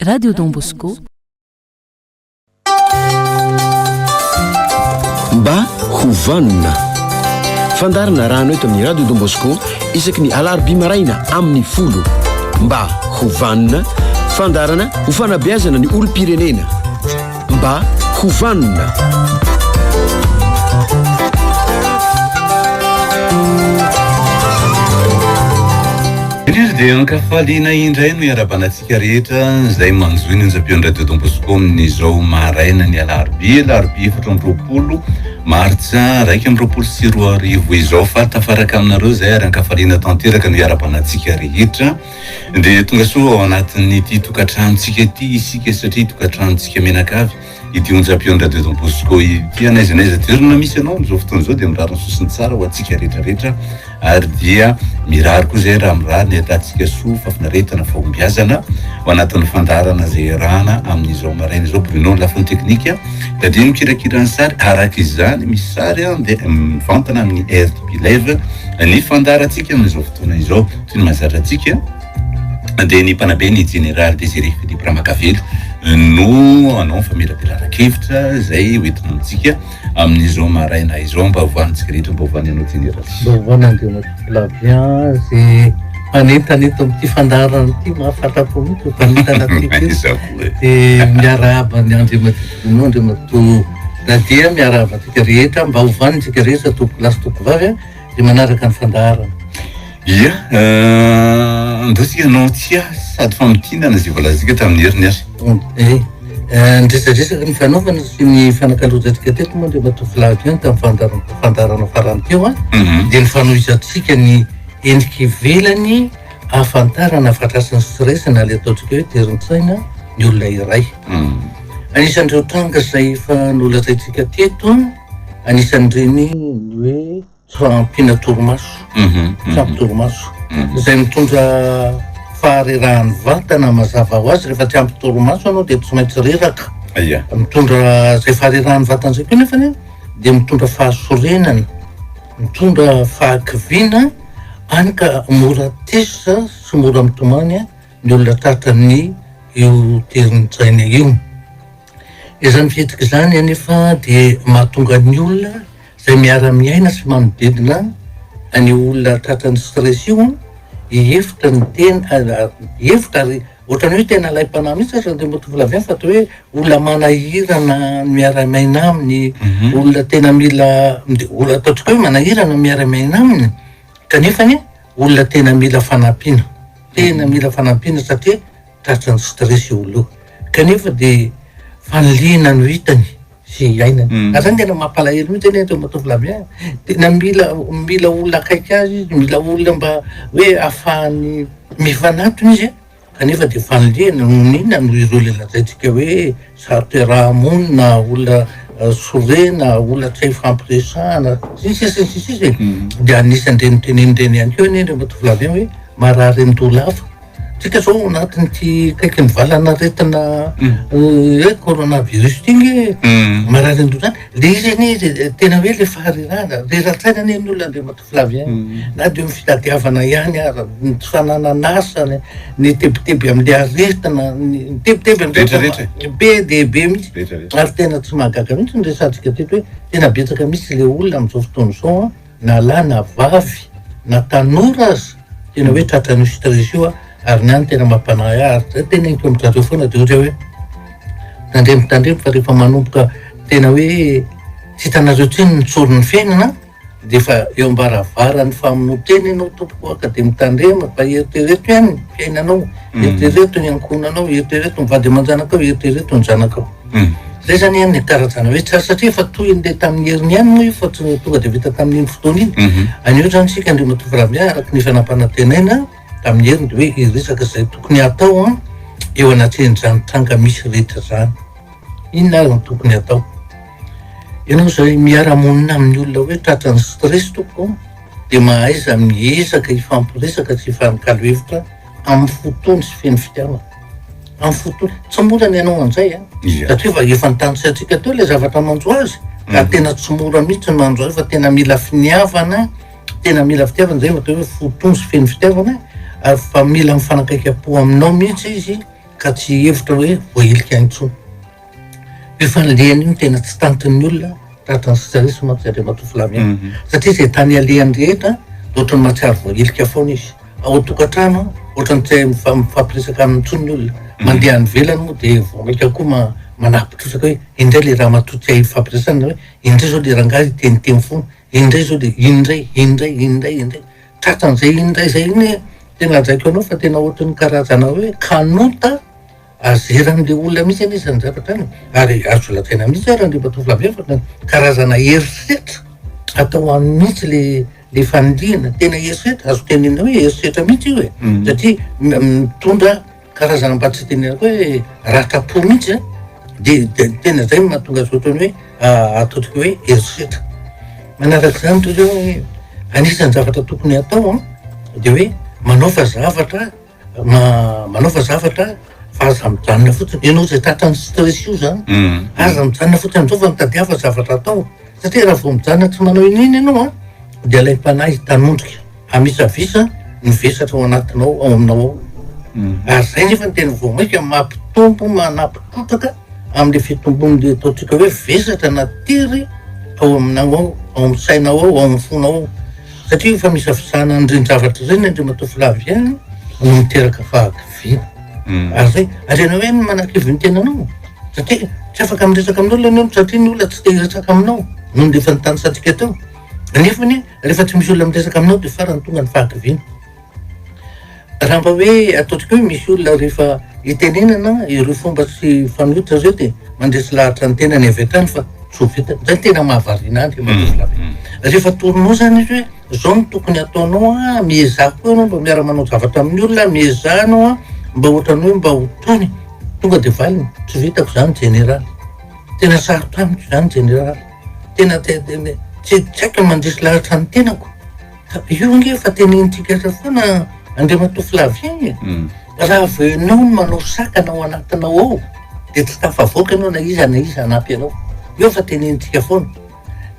Radio Don Bosco. Mba ho vanona. Fandaharana arahana eto amin'ny Radio Don Bosco isaky ny alarobia maraina amin'ny folo. Mba ho vanona, fandaharana ho fanabeazana ny olom-pirenena. Mba ho vanona. Indrindra dia ankafaliana indray no iarahabana antsika rehetra izay manjohy ny onjam-peon'ny Radio Don Bosco amin'izao maraina ny alarobia, alarobia 24 martsa 2021 izao. Faly tafaraka aminareo izay ary ankafaliana tanteraka no iarahabana antsika rehetra. Dia tonga soa ao anatin'ity tokantranontsika ity isika satria tokantranontsika mianakavy ity onjam-peon'ny Radio Don Bosco ity. N'aiza n'aiza toerana misy anao amin'izao fotoana izao dia mirary ny soa sy ny tsara ho antsika rehetra rehetra ary dia mirary koa izay raha mirary ny ahitantsika soa, fahafinaretana, fahombiazana ao anatin'ny fandaharana izay iarahana amin'izao maraina izao. Bruno ny lafiny teknika, Daddy mikirakira ny sary, araka izany misy sary dia mivantana amin'ny RTP Live ny fandaharantsika amin'izao fotoana izao. Toy ny mahazatra antsika dia ny mpanabe ny jeneraly Désiré Philippe Ramakavelo no hanao ny famelabelaran-kevitra izay hoentina amintsika amin'izao maraina izao mba hovantsika rehetra mba hovan'ny anao jeneraly. Mba hovan'ny Andriamatoa Flavien izay mpanentana eto amin'ity fandaharana ity, mahafantapo mihitsy io mpanentana ity. Dia miarahaba an'i Andriamatoa Bruno, Andriamatoa Nadia, miarahaba antsika rehetra, mba hovanintsika rehetra tompokolahy sy tompokovavy dia manaraka ny fandaharana. Ia, andao tsika hanao tsiahy sady famintinana izay voalazantsika tamin'ny heriny ary. Eh, ny resadresaka nifanaovana sy ny fanakalozantsika teto moa Andriamatoa Flavien tamin'ny fandaharana fandaharana farany teo an, dia ny fanohizantsika ny endrika ivelany ahafantarana fa tratry ny stress na ilay ataontsika hoe terin-tsaina ny olona iray. Anisan'ireo tranga izay efa nolazaintsika teto, anisan'ireny ny hoe tsy fahampiana torimaso, tsy ampy torimaso, izay mitondra faharerahan'ny vatana mazava ho azy, rehefa tsy ampy torimaso ianao dia tsy maintsy reraka, mitondra izay faharerahan'ny vatana izay koa nefany dia mitondra fahasorenana, mitondra fahakiviana, hany ka mora tezitra sy mora mitomany ny olona tratran'ny io terin-tsaina io. Izany fihetsika izany anefa dia mahatonga ny olona izay miara-miaina sy manodidina an'io olona tratran'ny stress io hihevitra ny tena, hihevitra ary ohatran'ny hoe tena alaim-panahy mihitsy aza Andriamatoa Flavien fa toa hoe olona manahirana ny miara-miaina aminy, olona tena mila, olona ataontsika hoe manahirana ny miara-miaina aminy kanefa anie olona tena mila fanampiana, tena mila fanampiana satria tratran'ny stress io olona io kanefa dia fanilihana no hitany sy iainany. Mm. Ary zany tena mampalahelo mihitsy anie Andriamatoa Flavien. Tena mila mila olona akaiky azy izy, mila olona mba hoe ahafahany mifanatona izy kanefa dia fanilihana noho ny inona noho ireo ilay lazaintsika hoe saro-piaraha-monina, olona eh, sorena, olona tsy hay ifampiresahana, sy ny sisa sy ny sisa e. Mm. Dia anisan'ireny tenen'ireny ihany koa anie Andriamatoa Flavien hoe marary an-doha lava. Tsika zao ao anatin'ity akaiky ny valanaretina hoe coronavirus ity nge marary an-doha zany, le izy anie tena hoe le faharerahana, rera-tsaina anie ny olona Andriamatoa Flavien, na de eo amin'ny fitadiavana ihany aza, ny tsy fananan'asa, ny tebiteby am'le aretina, ny tebiteby am'zao be dia be mihitsy, ary tena tsy mahagaga mihitsy ny resahantsika teto hoe tena betsaka mihitsy le olona am'zao fotoana izao an. na lahy na vavy na tanora aza tena hoe tratran'io stress io ary ny ahy no tena mampanahy ahy ary zay teneniko amin-dRareo foana de ohatra hoe tandremo tandremo fa rehefa manomboka tena hoe tsy hitanareo intsony ny tsoron'ny fiainana de efa eo am-baravaran'ny famonoan-tena ianao tompoko ka de mitandrema fa eritrereto ihany ny fiainanao, eritrereto ny ankohonanao, eritrereto ny vady aman-janakao, eritrereto ny zanakao. Zay zany ny karazana hoe tsara satria efa tohin'ilay tamin'ny heriny ihany moa io fa tsy tonga dia vita tamin'iny fotoana iny. Anio zany isika Andriamatoa Flavien araka ny efa nampanantenaina tamin'ny heriny dia hoe hiresaka izay tokony hatao an eo anatrehan'izany tranga misy rehetra izany. Inona ary no tokony hatao? Ianao izay miara-monina amin'ny olona hoe tratran'ny stress tompoko dia mahaiza miezaka hifampiresaka sy hifankalo hevitra amin'ny fo tony sy feno fitiavana. Amin'ny fo tony. Tsy mora ny hanao an'izay an. Ia. Satria efa efa notanisaintsika teo ilay zavatra manjo azy. Ka tena tsy mora mihitsy ny manjo azy fa tena mila finiavana, tena mila fitiavana, izay vao atao hoe fo tony sy feno fitiavana, ary fa mila mifanakaiky am-po aminao mihitsy izy. ka tsy hihevitra hoe voahilika intsony. Io fanilihana io no tena tsy tantin'ny olona tratran'ny stress mantsy Andriamatoa Flavien. Satria izay tany alehany rehetra dia ohatran'ny mahatsiaro voahilika foana izy. Ao an-tokantrano ohatran'ny tsy hay mifampiresaka aminy intsony ny olona. Mandeha any ivelany moa dia vao mainka koa manampy trotraka hoe indray ilay ramatoa tsy hay ifampiresahana hoe indray izao ilay rangahy miteniteny foana, indray izao dia indray, indray, indray, indray. Tratran'izay indray izay iny tena lazaiko anao fa tena ohatran'ny karazana hoe kanonta azeran'ilay olona mihitsy anie izany zavatra izany e. Ary azo lazaina mihitsy ary Andriamatoa Flavien fa karazana herisetra atao aminy mihitsy le le fanilihana, tena herisetra, azo tenenina hoe herisetra mihitsy io e, satria mitondra karazana mba tsy tenenako hoe ratram-po mihitsy an, de de tena zay no mahatonga azy ohatran'ny hoe ataontsika hoe herisetra. Manaraka izany toy izao hoe anisan'ny zavatra tokony hatao an, de hoe manaova zavatra manaova zavatra fa aza mijanona fotsiny, ianao izay tratran'ny stress io zany, aza mijanona fotsiny amin'izao fa mitadiava zavatra atao, satria raha vao mijanona tsy manao inoino ianao an, de alaim-panahy hitanondrika, hamisavisa ny vesatra ao anatinao ao aminao ao, ary zay nefa no tena vao mainka mampitombo manampy trotraka amin'le fitombon'le ataontsika hoe vesatra na tery ao aminao ao, ao amin'ny sainao ao, ao amin'ny fonao ao. Satria io famisavisana an'ireny zavatra ireny Andriamatoa Flavien no miteraka fahakiviana. Ary zay, ary ianao ihany no manakivy ny tenanao. Satria tsy afaka miresaka amin'olona ianao satria ny olona tsy te hiresaka aminao noho ny efa nitanisantsika teo. Nefa anie rehefa tsy misy olona miresaka aminao dia farany tonga ny fahakiviana. Raha mba hoe ataontsika hoe misy olona rehefa itenenana ireo fomba sy fanoitra ireo dia mandresy lahatra ny tenany avy hatrany fa tsy ho vitany. Izay no tena mahavariana ahy Andriamatoa Flavien. Rehefa torinao izany izy hoe izao no tokony ataonao an, miezaha koa ianao mba miara-manao zavatra amin'ny olona, miezaha ianao an mba ohatran'ny hoe mba ho tony. Tonga dia valiny, tsy vitako izany jeneraly. Tena sarotra amiko izany jeneraly. Tena tsy haiko ny mandresy lahatra ny tenako. Io ange efa tenenintsika ela foana Andriamatoa Flavien e! Raha vao ianao no manao sakana ao anatinao ao dia tsy tafavoaka ianao na iza na iza hanampy anao. Io efa tenenintsika foana.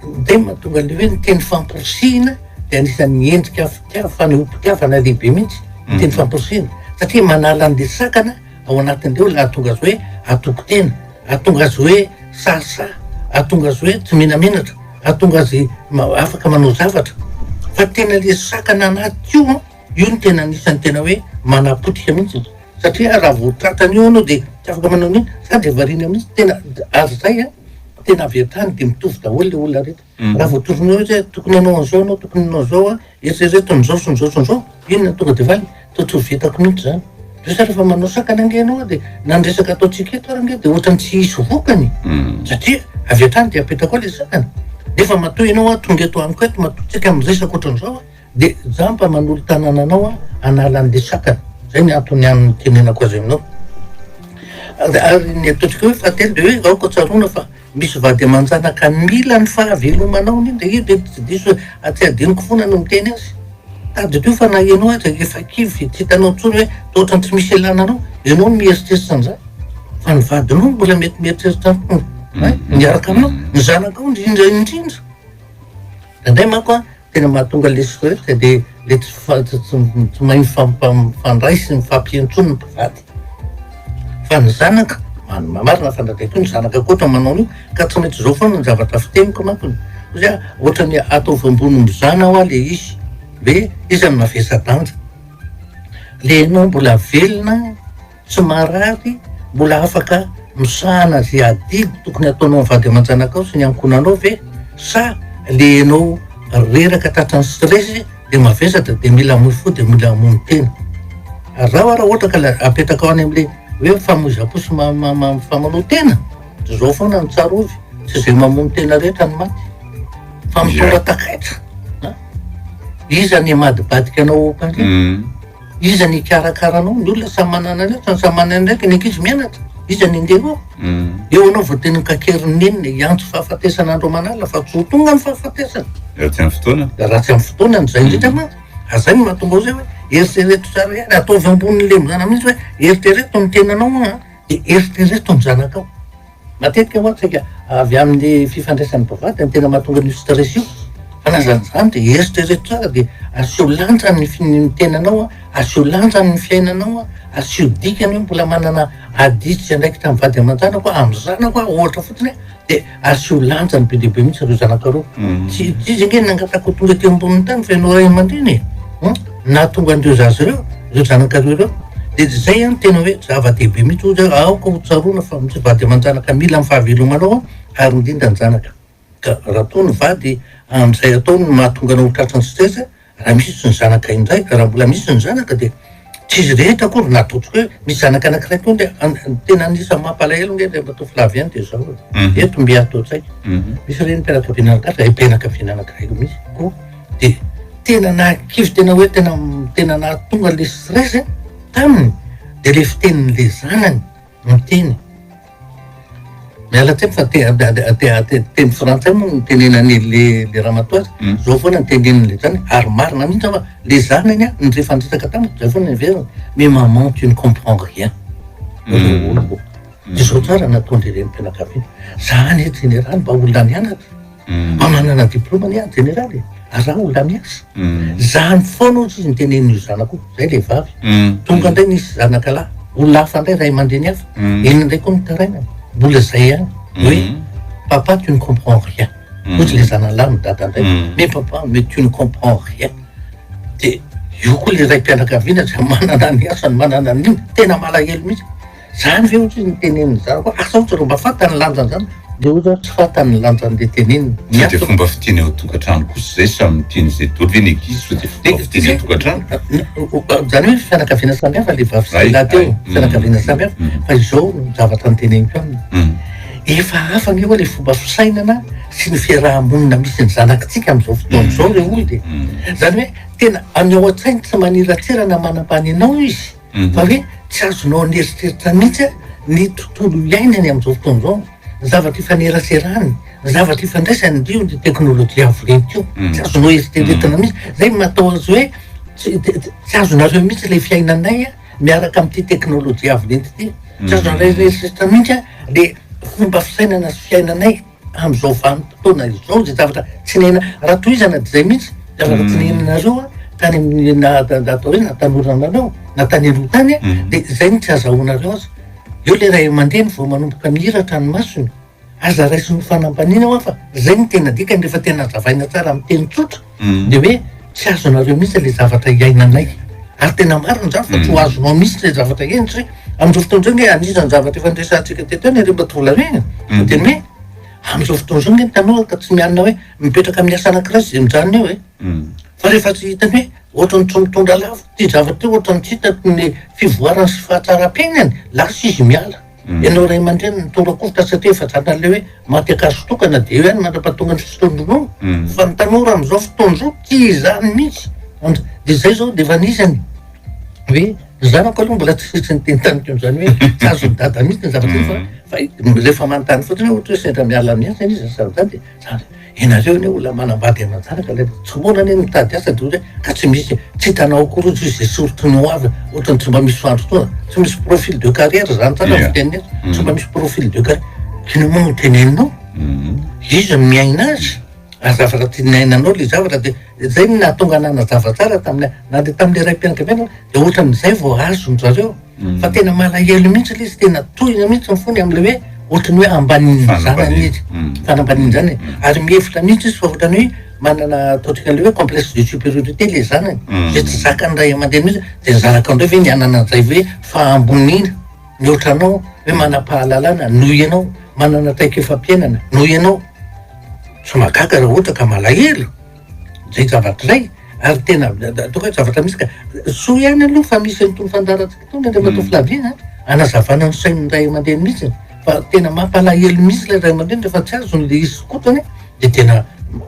Izay no mahatonga an'ilay hoe ny teny famporisihina dia anisan'ny endrika fitiavana, fanehoam-pitiavana lehibe mihitsy ny teny famporisihina satria manala an'ilay sakana ao anatin'ireo ilay hahatonga azy hoe hatoky tena, hahatonga azy hoe sahisahy, hahatonga azy hoe tsy menamenatra, hahatonga azy afaka manao zavatra. Fa tena le sakana anaty io an, io no tena anisan'ny tena hoe manapotika mihitsy satria raha vao tratran'io ianao dia tsy afaka manao an'iny sady variana mihitsy tena ary zay an, tena avy hatrany dia mitovy daholo le olona rehetra. Raha vao torinao izy hoe tokony hanao an'izao ianao, tokony hanao an'izao an, eritrereto an'izao sy an'izao sy an'izao, inona no tonga dia valiny? Toa tsy ho vitako mihitsy izany. Dia sa rehefa manao sakana ange ianao dia na ny resaka ataontsika eto ary ange dia ohatran'ny tsy hisy vokany satria avy hatrany dia apetrakao ilay sakana. Nefa matoa ianao an tonga eto amiko eto, matoa tsika miresaka ohatran'izao an, dia za mba manolo-tanana anao an hanala an'ilay sakana. Izay ny antony anitenenako azy aminao. Ary ny ataontsika hoe fahatelo dia hoe aoka tsaroana fa Misy vady aman-janaka mila ny fahavelomanao indrindra io dia tsy diso tsy adinoko foana ny miteny azy. Tadidio fa na ianao aza efa kivy tsy hitanao intsony hoe toa ohatran'ny tsy misy ilana anao, ianao no mieritreritra an'izany fa ny vadinao mbola mety mieritreritra anao, hein, miaraka aminao, ny zanakao indrindra indrindra. Indraindray manko an, tena mahatonga le stress de le tsy tsy mahay mifandray sy mifampihaino intsony ny mpivady. Fa ny zanaka, marina fa indraindray koa ny zanaka koa ohatra manao an'io ka tsy maintsy izao foana ny zavatra fiteniko manko, hoy aho ohatran'ny ataovy ambony mizana hoa le izy hoe iza no mavesa-danja, le ianao mbola velona tsy marary, mbola afaka misahana ze adidy tokony ataonao amin'ny vady aman-janakao sy ny ankohonanao ve sa le enao reraka tratran'ny stress de mavesatra de mila hamoy fo de mila hamono tena? Ary zaho raha ohatra ka apetrakao any amle hoe famoizam-po sy famonoan tena de zao foana no tsarovy, tsy ze mamono tena rehetra no maty fa mitondra takaitra an! Iza ny hamadibadika anao ao am-pandriana? Iza ny hikarakara anao? Ny olona samy manana ny asany, samy manana ny andraikiny, ny ankizy mianatra. Iza ny handeha eo? Eo anao vao tena kakerin'ny nenina hiantso fahafatesana andro aman'alina fa tsy ho tonga ny fahafatesana. Raha tsy amin'ny fotoana. Raha tsy amin'ny fotoanany, izay indrindra mantsy. Ary izay no mahatonga azy hoe eritrereto tsara ihany, ataovy ambonin'ny lemozana mihitsy hoe eritrereto ny tenanao an, dia eritrereto ny zanakao. Matetika mantsy saika avy amin'ny fifandraisan'ny mpivady no tena mahatonga an'io stress io. Fa na izany izany dia eritrereto tsara dia asio lanjany ny fi- ny tenanao an, asio lanjany ny fiainanao an, asio dikany hoe mbola manana adidy sy andraikitra amin'ny vady aman-janako aho, amin'ny zanako aho ohatra fotsiny an, dia asio lanjany be dia be mihitsy ireo zanakareo. Tsy tsy izy ange nangataka ho tonga ety ambonin'ny tany fa ianao ray aman-dreny e! Hum, nahatonga an'ireo zaza ireo, ireo zanakareo ireo. Dia izay an tena hoe zava-dehibe mihitsy hoy aho, aoka ho tsaroana fa misy vady aman-janaka mila ny fahavelomanao an, ary indrindra ny zanaka. Ka raha toa ny vady amin'izay ataony no mahatonga anao ho tratran'ny stress, raha misy ny zanaka indray, raha mbola misy ny zanaka dia tsy izy rehetra akory na ataontsika hoe misy zanaka anankiray koa dia tena anisan'ny mampalahelo ange Andriamatoa Flavien dia izao e, eto mby ato an-tsaiko, misy renim-pianakaviana anankiray, raim-pianakaviana anankiray mihitsy koa dia tena nahakivy tena hoe tena tena nahatonga an'ilay stress taminy dia ilay fitenin'ilay zanany. Miteny. Miala tsiny fa te te teny frantsay moa no tenenany le le ramatoa azy. Mm. Zao foana ny teneniny le zany ary marina mihitsy fa le zanany a ny rehefa niresaka tamiko zay foana niverina. Mais maman tu ne comprends rien. Mm. Oloko. Mm. Dia zao tsara nataon-dry renim-pianakaviana. Za anie jeneraly mba olona nianatra. Mba manana diploma anie aho jeneraly e! Ary za olona miasa. Zany foana ozy izy niteneniny io zanako io, zay le vavy. Tonga indray nisy zanaka lahy, olona hafa indray, ray aman-dreny hafa, iny indray koa nitarainany, mbola zay ihany, hoe papa tu ne comprends rien, ozy le zanany lahy midada indray, mais papa mais tu ne comprends rien. De io koa le raim-pianakaviana zay manana ny asany, manana an'iny, tena malahelo mihitsy. Zany ve ohatry ny tenenin'ny zanako asa ohatry reo mba fantany ny lanjan'izany de ohatry zany tsy fantany ny lanjan'le teneniny. Sao dia fomba fiteny ao an-tokantrano kosa izay samy miteny izay daholo ve ny ankizy sao dia fomba fiteny an-tokantrano? Zany hoe fianakaviana samy hafa le vavy sy lehilahy teo, fianakaviana samy hafa fa izao no zavatra noteneniko aminy, efa hafa anie hoa le fomba fisainana sy ny fiaraha-monina misy ny zanakitsika amin'izao fotoana izao re olona e, zany hoe tena any ao an-tsainy tsy maniratsira na manambany anao izy. Fa hoe tsy azonao an'eritreritra mihitsy ny tontolo iainany amin'izao fotoana izao, ny zavatra ifaneraserany, ny zavatra ifandraisany, io ny teknolojia avo lenta io, tsy azonao eritreretina mihitsy, zay no mahatao azy hoe tsy tsy azonareo mihitsy ilay fiainanay miaraka amin'ity teknolojia avo lenta ity, tsy azonareo eritreretina mihitsy le fomba fisainana sy fiainanay. amin'izao vanim-potoana izao izay zavatra tsy niaina raha tohizana dia izay mihitsy zavatra tsy niainanareo a tany amin'ny na atao hoe na tanora anareo na tany aloha tany a dia izay no tsy azahoanareo azy eo le ray aman-dreny vao manomboka mihiratra ny masony aza raisiny ho fanambaniana hoa fa zay no tena dikany rehefa tena azavaina tsara amin'ny teny tsotra dia hoe tsy azonareo mihitsy le zavatra iainanay ary tena marina zany fa tsy ho azonao mihitsy le zavatra iainana satria amin'izao fotoana izao nge anisan'ny zavatra efa niresahantsika teto ihany Andriamatoa Volamena fa tena hoe amin'izao fotoana izao nge ny tanora ka tsy mianina hoe mipetraka amin'ny asa anankiray izy dia mijanona eo e fa rehefa tsy hitany hoe ohatran'ny tsy mitondra lavitra ity zavatra ity ohatran'ny tsy hitako ny fivoarany sy fahatsaram-piainany lasa izy miala Ianao ray aman-dreny nitora-kovitra satria efa zatra an'ilay hoe maty ankazo tokana dia eo ihany mandra-pahatonga ny fisotroan-dronono. Fa ny tanora amin'izao fotoana izao tia izany mihitsy. Dia izay izao dia efa anisany hoe ny zanako aloha mbola tsy tsy niteny tamiko an'izany hoe tsy azon'i dada mihitsy ny zavatra iny fa fa rehefa manontany fotsiny hoe ohatra hoe sendra miala miasa izy na zavatra izany dia za Ianareo anie olona manambady aman-janaka ilay tsy mora anie ny mitady asa dia hoe ka tsy misy tsy hitanao akory ohatry izay sorotry ny ho avy ohatry ny tsy mba misy fandrosoana tsy misy profil de carrière zany tsara ny fiteniny azy tsy mba misy profil de carrière inona moa no teneninao iza no miaina azy ary zavatra tsy niainanao le zavatra dia zay no nahatonga nanazava tsara tamin'ny na dia tamin'ilay raim-pianakaviana dia ohatran'izay vao azon-dry zareo Fa tena malahelo mihitsy ilay izy, tena tohina mihitsy ny fony amin'ilay hoe ohatran'ny hoe ambanin'ny zanany izy, fanambaniana izany e. Ary mihevitra mihitsy izy fa ohatran'ny hoe manana ataontsika an'ilay hoe complexe de supériorité ilay zanany, izay tsy zakan'ny ray aman-dreny mihitsy, dia ny zanakao indray ve ny hanana an'izay hoe fahamboniana mihoatra anao, hoe manam-pahalalana noho ianao, manana traikefam-piainana noho ianao. Tsy mahagaga raha ohatra ka malahelo. Zay zavatra zay ary tena ataoko hoe zavatra misy ka soa ihany aloha fa misy an'itony fandaharantsika itony Andriamatoa Flavien a, hanazavana ny sain'ny ray aman-dreny mihitsy fa tena mampalahelo mihitsy ilay ray aman-dreny rehefa tsy azony le izy kotany de tena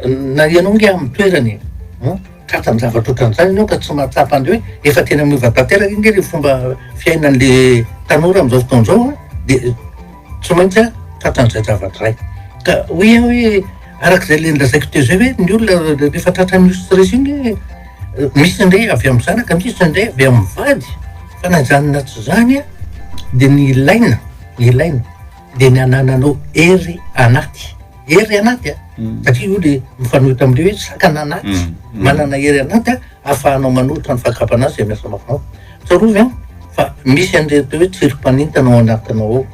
na ianao nge amin'ny toerany e, an, tratran'ny zavatra ohatran'izany ianao ka tsy mahatsapa an'le hoe efa tena miova tanteraka nge le fomba fiainan'le tanora amin'izao fotoana izao an, de Tsy maintsy a tratran'izay zavatra izay. Ka hoy aho hoe arak'izay le nolazaiko teo izay hoe ny olona rehefa tratran'io stress iny hoe misy indray avy amin'ny zanaka, misy indray avy amin'ny vady, fa na izany na tsy izany a de ny ilaina, ny ilaina de ny anananao hery anaty, hery anaty a. Satria io le mifanohitra amle hoe sakana anaty, manana hery anaty ahafahanao manohitra ny fakam-panahy izay miasa mafy anao. Tsarovy an, fa misy an'ireto hoe tsirim-panintana ao anatinao ao.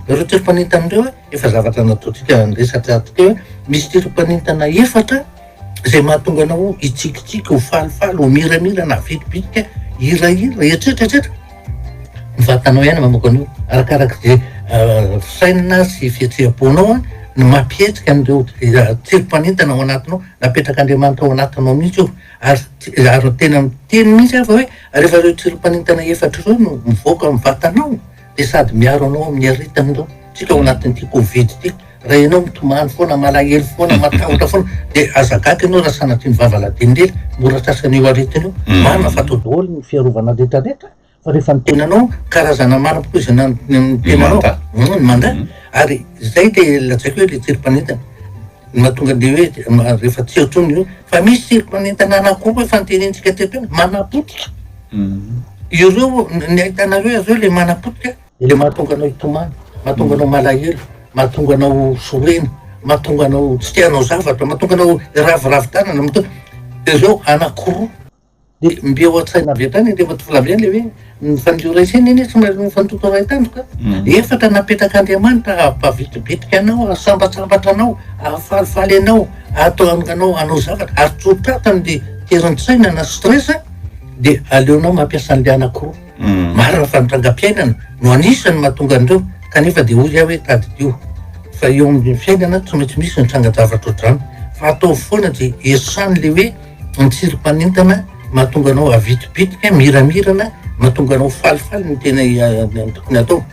Ireo tsirim-panintana ireo efa zavatra nataontsika niresaka teo hoe misy tsirim-panintana efatra izay mahatonga anao hitsikitsiky, ho falifaly, ho miramirana, havitribitrika, hirahira, etsetra etsetra. Ny vatanao ihany mamoaka an'io. Arakaraka izay fisainana sy fihetseham-ponao no mampihetsika an'ireo tsirim-panintana ao anatinao. Napetrak'Andriamanitra ao anatinao mihitsy io. Ary ary tena miteny mihitsy aho fa hoe rehefa ireo tsirim-panintana efatra ireo no mivoaka amin'ny vatanao dia sady miaro anao amin'ny aretina ireo. Tsika ao anatin'ity covid ity, raha ianao mitomany foana, malahelo foana, matahotra foana dia aza gaga ianao raha sanatria ny vava ladin'lela, mora tratran'io aretina io. Marina fa atao daholo ny fiarovana rehetra rehetra fa rehefa ny tenanao karazana mari-poizina ny tenanao, ny manda, ary izay le lazaiko hoe le tsirim-panintana no mahatonga an'le hoe rehefa tsy eo intsony io, fa misy tsirim-panintana anankiroa efa notenenintsika teto iny, manapotika ireo, ny ahitanareo avy eo le manapotika. Ilay mahatonga anao hitomany, mahatonga anao malahelo, mahatonga anao sorena, mahatonga anao tsy te hanao zavatra, mahatonga anao hiraviravy tanana, mahatonga ireo anankiroa. Dia mby ao an-tsaina avy hatrany Andriamatoa Flavien ilay hoe ny fandio ray saina anie tsy maintsy mifantoto ray tandroka. Efatra napetrak'Andriamanitra hampavitribitrika anao, hahasambatsambatra anao, hahafalifaly anao, hahatonga anao hanao zavatra ary tsy ho tratran'ny terin-tsaina na stress dia aleonao mampiasa an'ilay anankiroa. Marina fa ny trangam-piainana no anisan'ny mahatonga an'ireo kanefa dia hoy aho hoe tadidio fa eo amin'ny fiainana tsy maintsy misy ny tranga-javatra ohatr'izany fa ataovy foana dia esano ilay hoe ny tsirim-panentana mahatonga anao havitribitrika, miramirana, mahatonga anao falifaly ny tena tokony hatao.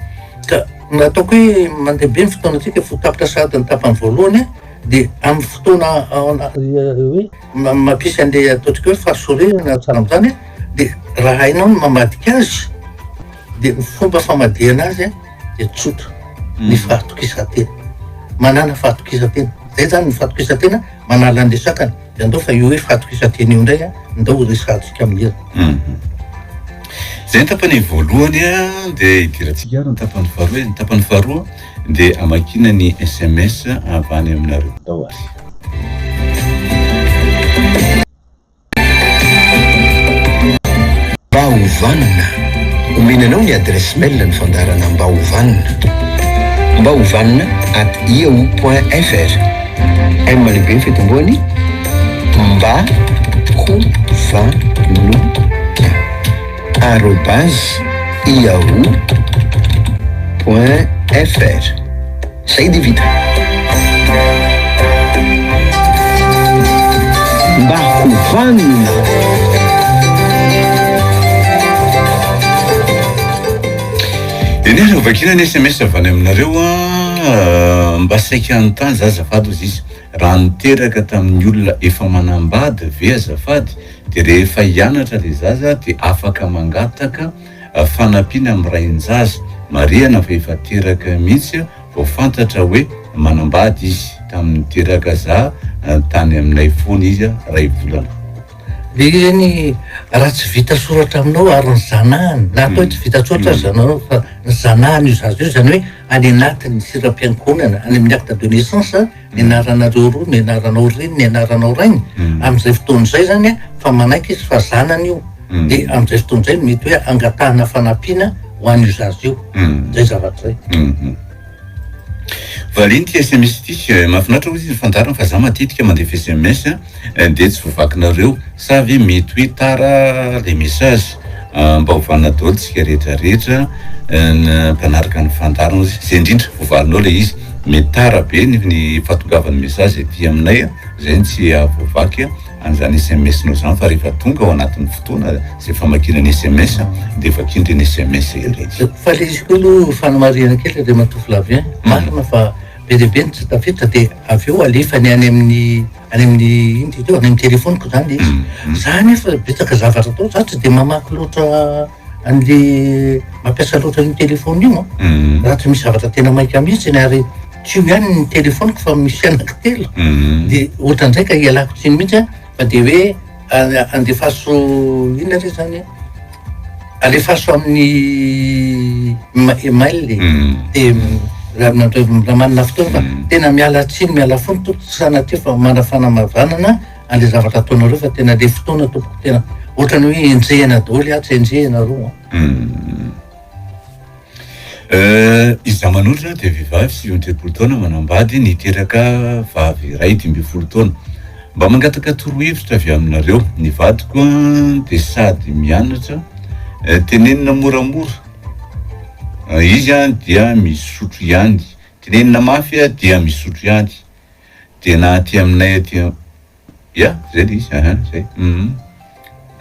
Ka ny ataoko hoe mandeha be ny fotoanantsika vao tapitra sahady ny tapany voalohany dia amin'ny fotoana hoe mampisy an'ilay ataontsika hoe fahasorena tsara amin'izany dia raha hainao ny mamadika azy dia ny fomba famadihana azy dia tsotra ny fahatokisan-tena. Manàna fahatokisan-tena. Izay izany ny fahatokisan-tena manala an'ilay sakana. Dia andao fa io hoe fahatokisan-tena io indray an, ndao ho resahantsika amin'ny hira. Izay ny tapany voalohany an, dia idirantsika ary ny tapany faharoa e. Ny tapany faharoa dia amakiana ny sms avy any aminareo. Ndao ary. Mba ho vanona. Omena anao ny adresse mail ny fandaharana Mba ho vanona. Mba ho vanona at yahoo point fr. M lehibe ny fitomboany, mba ho vanona arobase yahoo point fr. Zay dia vita. Mba ho vanona. Eny ary, hovakiana ny sms avy any aminareo an, mba saika hanontany za azafady hozy izy, raha niteraka tamin'ny olona efa manambady ve azafady de rehefa hianatra le zaza de afaka mangataka fanampiana amin'ny rain-jaza, marihana fa efa teraka mihitsy vao fantatra hoe manambady izy, tamin'ny niteraka za tany aminay foana izy ray volana. Le izy anie raha tsy vita soratra aminao ary ny zanahany, na atao hoe tsy vita soratra aza zananao fa ny zanahany io zaza io, izany hoe any anatin'ny siram-piankohonana, any amin'ny acte de naissance, ny anaranareo roa, ny anaranao reny, ny anaranao rainy, amin'izay fotoana izay zany fa manaiky izy fa zanany io, dia amin'izay fotoana izay mety hoe angatahana fanampiana ho an'io zaza io, izay zavatra izay. Valiany ity sms ity, mahafinaritra hozy izy ny fandaharana fa za matetika mandefa sms dia tsy voavakinareo sa ve mety hoe tara le message? Mba hovana daholo tsika rehetra rehetra mpanaraka ny fandaharana hozy izy, zay indrindra voavalinao le izy, mety tara be ny fahatongavan'ny message aty aminay zay no tsy hahavoavaky an'izany sms nao zany fa rehefa tonga ao anatin'ny fotoana zay famakiana ny sms dia vakiana ireny sms ireny. Fa le izy koa aloha fanamarihana kely Andriamatoa Flavien, marina fa be dia be ny tsy tafiditra dia avy eo alefany any amin'ny any amin'ny inona izy teo any amin'ny telefoniko zany le izy. Za nefa betsaka zavatra atao, za tsy dia mamaky loatra an'le mampiasa loatra an'io telephone io an, raha tsy misy zavatra tena maika mihitsy ary tsy io ihany ny telephone-ko fa misy anankitelo de ohatran'izay ka ialako tsiny mihitsy an, fa de hoe andefaso inona re zany an, alefaso amin'ny email e, de. Raha manana fotoana fa tena miala tsiny miala fony tompoko tsy sanatria fa manana fanamavanana an'le zavatra ataonareo fa tena le fotoana tompoko tena ohatrany hoe enjehina daholo aho tsy enjehina roa an. Izaho manolotra dia vehivavy 39 taona manambady niteraka vavy iray 15 taona. Mba mangataka torohevitra avy aminareo. Ny vadiko dia sady mianatra, tenenina moramora izy dia misotro ihany, tenenina mafy dia misotro ihany. Dia na aty aminay aty Ya, zay le izy, aha, zay. Hum.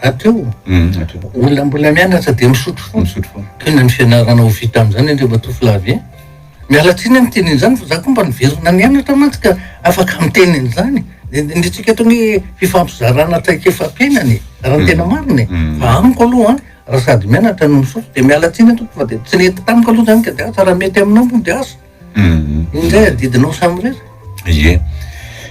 Hatreo? Hum, hatreo. Olona mbola mianatra dia misotro foana. Misotro foana. Toy ny fianarana ho vita amin'izany Andriamatoa Flavien. Miala tsiny aho miteny an'izany fa za koa mba niverina nianatra mantsy ka afaka miteny an'izany. Ny antsika eto anie fifampizarana traikefam-piainana e, raha ny tena marina e. Fa amiko aloha an, raha sady mianatra no misotro dia miala tsiny aho tompoko fa dia tsy nety tamiko aloha izany ka dia asa raha mety aminao moa dia asa. Indray adidinao samirery. Ie.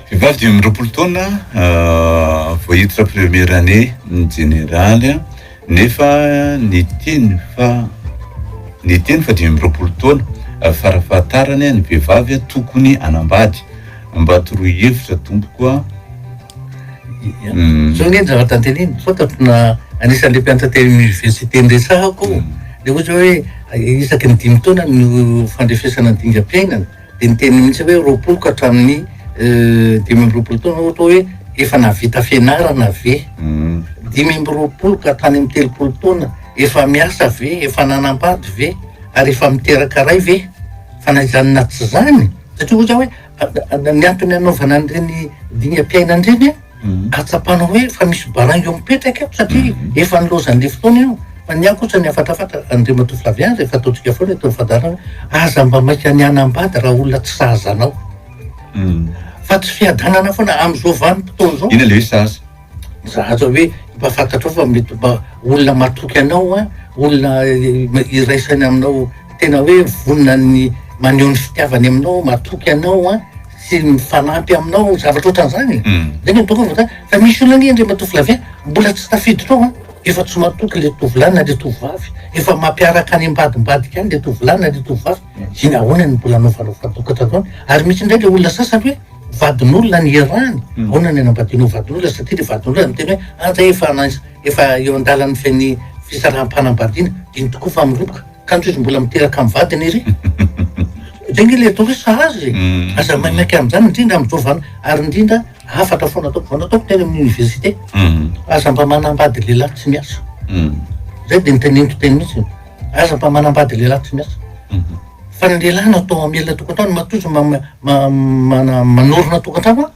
Vehivavy 25 taona vao hiditra première année ny jeneraly nefa niteny fa niteny fa 25 taona farafahatarany ny vehivavy tokony hanambady. Mba toroy hevitra tompoko a. Zao nge ny zavatra anteniny, fantatro na anisan'le mpianatra teny amin'ny université niresahako io, le ohatra hoe isaky ny dimy taona no fandrefesana ny dingam-piainana, de niteny mihitsy hoe 20 ka hatramin'ny 25 taona ohatra hoe efa nahavita fianarana ve, 25 ka hatrany amin'ny 30 taona efa miasa ve, efa nanambady ve, ary efa miteraka ray ve, fa na izany na tsy izany, satria ohatra hoe Ny antony anaovana an'ireny dingam-piainana ireny an, ahatsapanao hoe efa misy baraingo mipetraka ato satria efa nilaozan'ilay fotoana ianao. Fa ny ahy kosa ny hafatrafatra, Andriamatoa Flavien, rehefa ataontsika foana eto amin'ny fandaharana hoe aza mba maika ny hanambady raha olona tsy sahaza anao. Fa tsy fiadanana foana amin'izao vanim-potoana izao. Inona ilay hoe sahaza? Sahaza hoe mba fantatrao fa mety mba olona matoky anao an, olona iraisany aminao tena hoe vonona ny maneho ny fitiavany aminao, matoky anao an, sy mifanampy aminao, zavatra ohatran'izany e. Zay no ataoko fa fa misy olona anie Andriamatoa Flavien mbola tsy tafiditra ao an, efa tsy matoky le tovolahy na le tovovavy, efa mampiaraka any ambadimbadika any le tovolahy na le tovovavy, iny ahoana no mbola anaovanao fahatokantranao any? Ary misy indray le olona sasany hoe vadin'olona ny iarahany, ahoana ny anambadianao vadin'olona satria le vadin'olona miteny hoe ah zay efa efa eo an-dalan'ny fen'ny fisaraham-panambadiana, iny tokoa fa miroboka, kanjo izy mbola miteraka amin'ny vadiny ery. Zay nge le atao hoe sahaza e, aza maimaika amin'izany indrindra amin'izao van- ary indrindra hafatra foana ataoko, vao nataoko teny amin'ny université, aza mba manambady lehilahy tsy miasa, zay de niteneniko teny mihitsy, aza mba manambady lehilahy tsy miasa. Fa ny lehilahy no atao hamelona tokantrano, matoa izy manorina tokantrano an,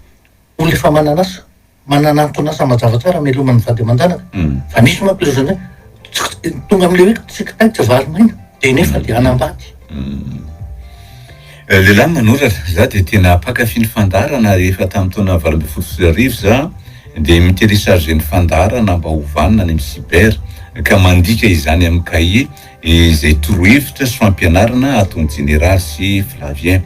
olona efa manana asa, manana anton'asa mazava tsara hamelomany ny vady aman-janaka. Fa misy manko ilay zany hoe tonga amin'ilay hoe tsy kitay tsy vary maina, dia nefa dia hanambady. Lehilahy manoratra, za dia tena mpankafy ny fandaharana ary efa tamin'ny taona 2018 za dia mi-telecharger ny fandaharana mba ho vanona any amin'ny cyber ka mandika izany amin'ny cahier izay torohevitra sy fampianarana ataon'i Jeneraly sy Flavien.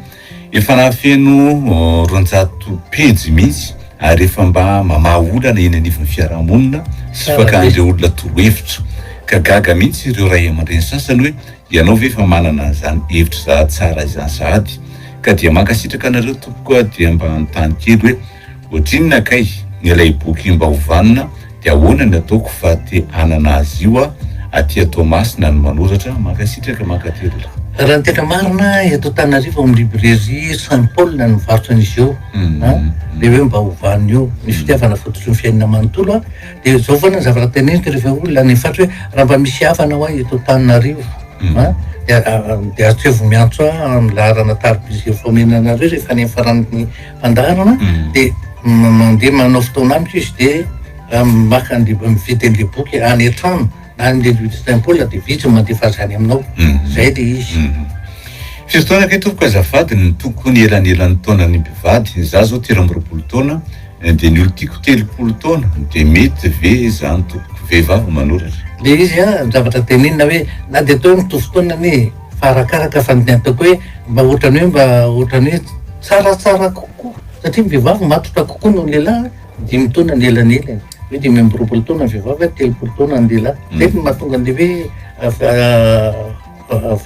Efa nahafeno 200 pejy mihitsy ary efa mba mamaha olana eny anivon'ny fiarahamonina sy fakan'ireo olona torohevitra. Ka gaga mihitsy ireo ray aman-dreny sasany hoe ianao ve efa manana an'izany hevitra tsara izany sahady? Ka dia mankasitraka anareo tompoko dia mba hanontany kely hoe Ohatrinona kay ilay boky mba ho vanona dia ahoana ny ataoko fa te hanana azy io aho aty Toamasina no manoratra mankasitraka mankatelina. Raha ny tena marina eto Antananarivo ao amin'ny librairie Saint Paul no mivarotra an'izy io an, le hoe mba ho vanona io, ny fitiavana fototry ny fiainana manontolo an, de zao foana ny zavatra teneniko rehefa olona any amin'ny faritra hoe raha mba misy havana hoa eto Antananarivo an de de atrevo miantso ahy amin'ny laharana tariby izay efa omena anareo rehefa any amin'ny faran'ny fandaharana de mandeha manao fotoana amiko izy de maka an'le mividy an'le boky any an-trano na any le Saint Paul de vitsy ny mandefa azy any aminao zay le izy. Firy taona kay tompoko azafady ny tokony elanelan'ny taonan'ny mpivady, za zao 23 taona de ny olon-tiako 30 taona de mety ve zany tompoko, vehivavy manoratra. Le izy an, zavatra tenenina hoe na de atao hoe mitovy taona anie Fa arakaraka fa ny ataoko hoe mba ohatrany hoe mba ohatrany hoe tsaratsara kokoa satria ny vehivavy matotra kokoa noho ny lehilahy, dimy taona ny elanelany, hoe 25 taona ny vehivavy, 30 taona ny lehilahy, zay no mahatonga an'le hoe.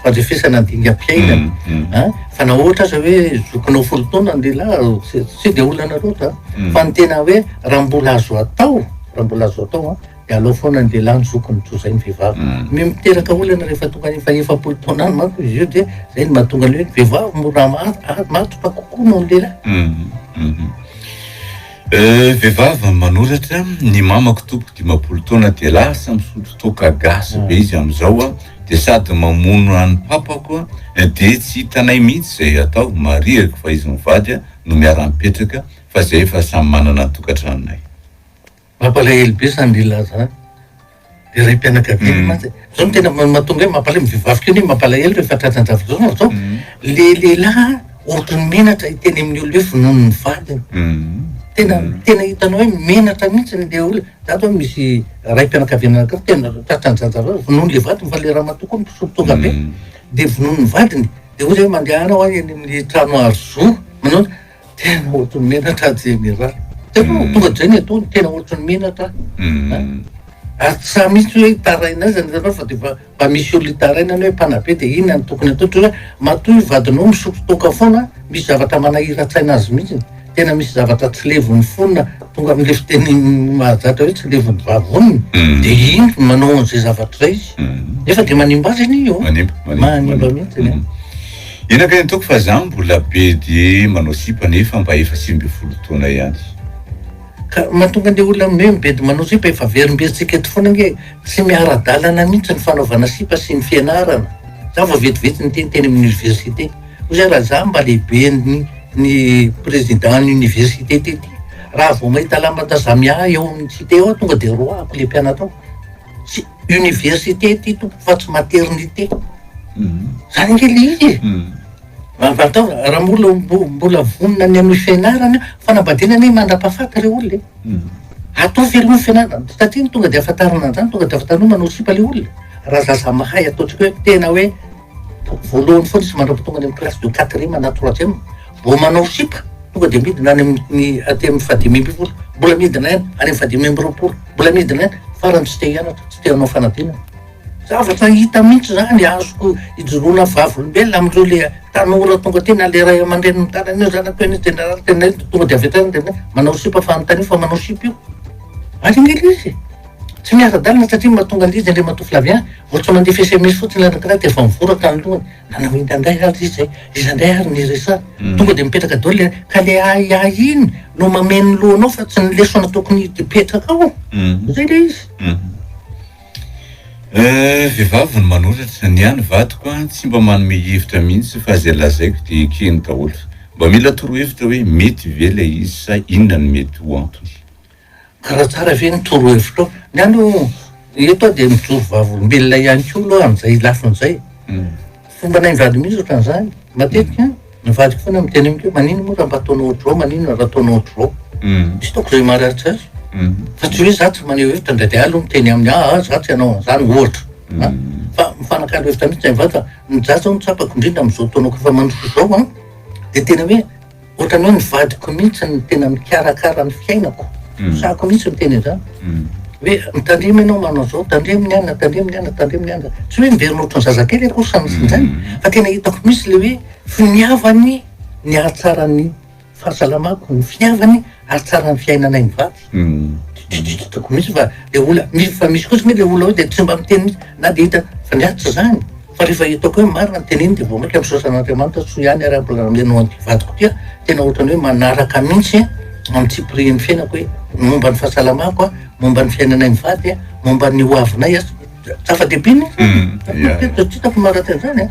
fandrefesana ny dingam-piainana an, fa na ohatra aza hoe zokinao folo taona ny lehilahy tsy tsy de olana loatra fa ny tena hoe raha mbola azo atao, raha mbola azo atao an, de alao foana ny lehilahy ny zokiny toy izay ny vehivavy. Ny miteraka olana rehefa tonga any faha 40 taona any manko izy io de zay no mahatonga ny hoe ny vehivavy mora matotra kokoa noho ny lehilahy. Vehivavy manoratra, ny mamako tompoko 50 taona dia lasa misotro toaka gasy be izy amin'izao a, dia sady mamono an'i papako a, dia tsy hitanay mihitsy izay atao, marihiko fa izy mivady no miara-mipetraka fa zay efa samy manana ny tokantranonay. Mampalahelo be zany lehilahy zany. Le raim-pianakaviana mantsy. Zao no tena mahatonga hoe mampalahelo, ny vehivavy koa anie mampalahelo rehefa tratran-javatra zao fa zao le lehilahy ohatran'ny menatra hiteny amin'ny olona hoe vonoiny ny vadiny. Tena tena hitanao hoe menatra mihitsy le olona. Za zao misy raim-pianakaviana anankiray tena tratran'izany zavatra zany, vonoiny le vadiny fa le ramatoa koa mpisotro toaka be de vonoiny ny vadiny de hoy zay hoe mandehana hoa eny amin'ny trano aro zo manao Tena ohatry ny menatra aho jeneraly. Tena tonga dia zay ny ataony, tena ohatry ny menatra aho. Ary tsy sahy mihitsy hoe hitaraina aiza ny ianao fa dia mba mba misy olona hitarainana hoe mpanabe dia inona no tokony atao ohatra hoe matoa io vadinao misotro toaka foana, misy zavatra manahiran-tsaina azy mihitsy, tena misy zavatra tsy levon'ny fony na tonga amin'ilay fiteny mahazatra hoe tsy levon'ny vavoniny dia iny manao an'izay zavatra izay izy. Nefa dia manimba azy anie io an. Manimba, manimba, Manimba mihitsy an. Ina kay ny ataoko fa za mbola be de manao sipa nefa mba efa 19 taona ihany. Ka mahatonga anle olona hoe mibedy manao sipa efa averimberintsika eto foana ange tsy miara-dalana mihitsy ny fanaovana sipa sy ny fianarana. Za vao vetivety niteny teny amin'ny université. Hoy za raha za mba lehiben'ny ny président ny université tety raha vao mahita lamba tazamia eo amin'ny cité eo aho tonga de roahako le mpianatra ao. Tsy université ity tompoko fa tsy maternité. Zany ange le izy e. Atao raha mbola mbola vonona ny hanohy fianarana, fanambadiana anie mandra-pahafaty re olona e. Ataovy aloha ny fianarana, satria ny tonga de ahafantarana an'izany, tonga de ahafantarana hoe manao sipa le olona. Raha zaza mahay ataontsika hoe tena hoe voalohany foana izy mandra-pahatonga any amin'ny classe de quatrième na troisième, vao manao sipa, tonga de midina any amin'ny aty amin'ny faha-15, mbola midina ihany any amin'ny faha-25, mbola midina ihany, farany tsy te hianatra, tsy te hanao fanadinana. Zavatra hita mihitsy zany, azoko ijoroana vavolombelona amin'ireo le tanora tonga aty na le ray aman-dreny mitaraina eo zanako anie jeneraly tena tonga de avy hatrany de manao sipa fa anontanio fa manao sipa io. Ary ange le izy e, tsy miara-dalana satria mahatonga an'le izy Andriamatoa Flavien vao tsy mandefa sms fotsiny ilay anankiray de efa mivoraka ny lohany, nanao inona indray ary izy zay, iza indray ary ny resahana, tonga de mipetraka daholo le, ka le ahiahy iny no mameno ny lohanao fa tsy ny lesona tokony hipetraka ao, zay le izy. Eh, vehivavy no manoratra, ny ahy ny vadiko an, tsy mba manome hevitra mihitsy fa izay lazaiko dia ekeny daholo. Mba mila torohevitra hoe mety ve ilay izy sa inona no mety ho antony? Ka raha tsara ve ny torohevitrao? Ny ahy aloha eto aho dia mijoro vavolombelona ihany koa aloha amin'izay lafiny izay. Fombanay mivady mihitsy ohatran'izany. Matetika ny vadiko foana miteny amiko hoe maninona moa raha mba ataonao ohatr'izao, maninona raha ataonao ohatr'izao. Tsy hitako izay maharatsy azy. Fa tsy hoe za tsy maneho hevitra indraindray aho aloha miteny aminy aa za tsy hanao an'izany ohatra. Fa mifanakalo hevitra mihitsy zahay mivady fa ny za zao no tsapako indrindra amin'izao taonako efa mandroso izao an, dia tena hoe Ohatran'ny hoe ny vadiko mihitsy no tena mikarakara ny fiainako. Sahako mihitsy miteny an'izany. Hoe mitandrema ianao manao izao, tandremo ny anona, tandremo ny anona, tandremo ny anona. Tsy hoe miverina ohatran'ny zazakely akory sanatria izany, fa tena hitako mihitsy ilay hoe finiavany ny hahatsara ny fahasalamako, ny finiavany hahatsara ny fiainanay mivady. Tsy hitako mihitsy fa le olona, misy fa misy kosa anie le olona hoe de tsy mba miteny mihitsy na de hita fa ny ahy tsy zany fa rehefa hitako hoe marina ny teneniny de vao maika misaotra an'Andriamanitra soa ihany ary aho mbola nameno an'ity vadiko ity aho tena ohatran'ny hoe manaraka mihitsy amin'ny tsipirian'ny fiainako hoe momba ny fahasalamako a, momba ny fiainanay mivady a, momba ny ho avinay a, zava-dehibe mihitsy tsy hitako maharatsy an'izany a.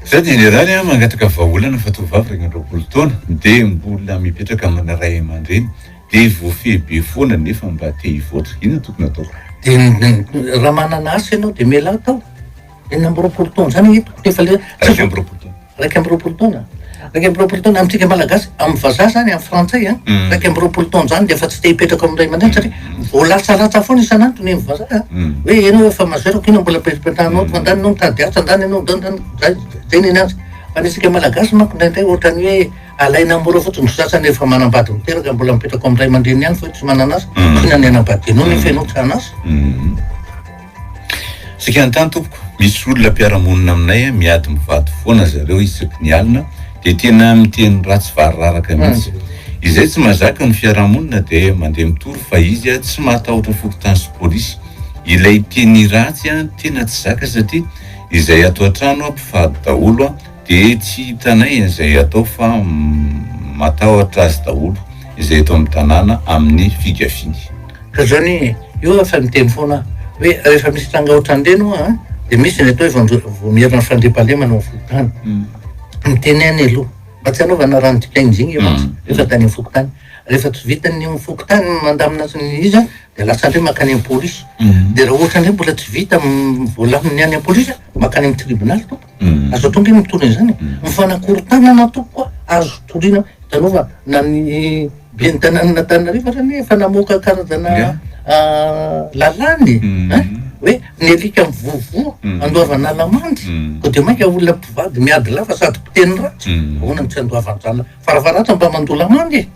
Za jeneraly a, mangataka vahaolana fa tovovavy 21 taona de mbola mipetraka amina ray aman-dreny de voafehy be foana nefa mba te hivoatra, inona tokony ataoko? De raha manana asa ianao de mialà tao, 26 taona zany anie tokony efa le 21 taona. 21 taona, 21 taona amintsika malagasy, amin'ny vazaha zany, amin'ny frantsay an, 21 taona zany de efa tsy te hipetraka amin'ny ray aman-dreny satria voalatsalatsa foana isan'andro ny vazaha an, hoe ianao efa majeur ko inona mbola apetrapetrahanao ato, andany ianao mitady asa, andany ianao andany, zay zay ny anazy, fa ny antsika malagasy manko indraindray ohatran'ny hoe alaina mora fotsiny, ny sasany efa manambady miteraka mbola mipetraka ao amin'ny ray aman-dreny ihany fa hoe tsy manana asa, inona ny hanambadianao nefa ianao tsy hanasa. Saika hanontany tompoko. Misy olona mpiara-monina aminay miady mivady foana zareo isaky ny alina dia tena miteny ratsy variraraka mihitsy. Izay tsy mahazaka ny fiarahamonina dia mandeha mitory fa izy tsy mahatahotra fokontany sy polisy. Ilay teny ratsy tena tsy zaka satria izay ato an-trano mpivady daholo dia tsy hitanay izay atao fa matahotra azy daholo izay eto amin'ny tanàna amin'ny figafiany. Ka zany io aho fa miteny foana aho hoe rehefa misy tranga ohatran'ireny ho'a an, dia misy ny atao hoe vaomieran'ny fandriampahalemana ao amin'ny fokontany. Miteny any aloha mba tsy hanaovana rano dikaina izay mantsy rehefa tany amin'ny fokontany. Rehefa tsy vitan'ny eo amin'ny fokontany ny mandamina sy ny iza dia lasa indray mankany amin'ny polisy. Dia raha ohatra indray mbola tsy vita voalamin'ny any amin'ny polisy mankany amin'ny tribonaly tompoko. Azo atao ange ny mitory an'izany e. Ny fanakorontanana tompoko a, azo toriana, hitanao fa na ny ben'ny tanànan'Antananarivo ary anie efa namoaka karazana lalàna e, ein, hoe ny alika mivovoa andoavana lamandy, koa dia mainka olona mpivady miady lava sady mpiteny ratsy, ahoana no tsy andoavan-drala, farafaharatsiny mba mandoa lamandy e,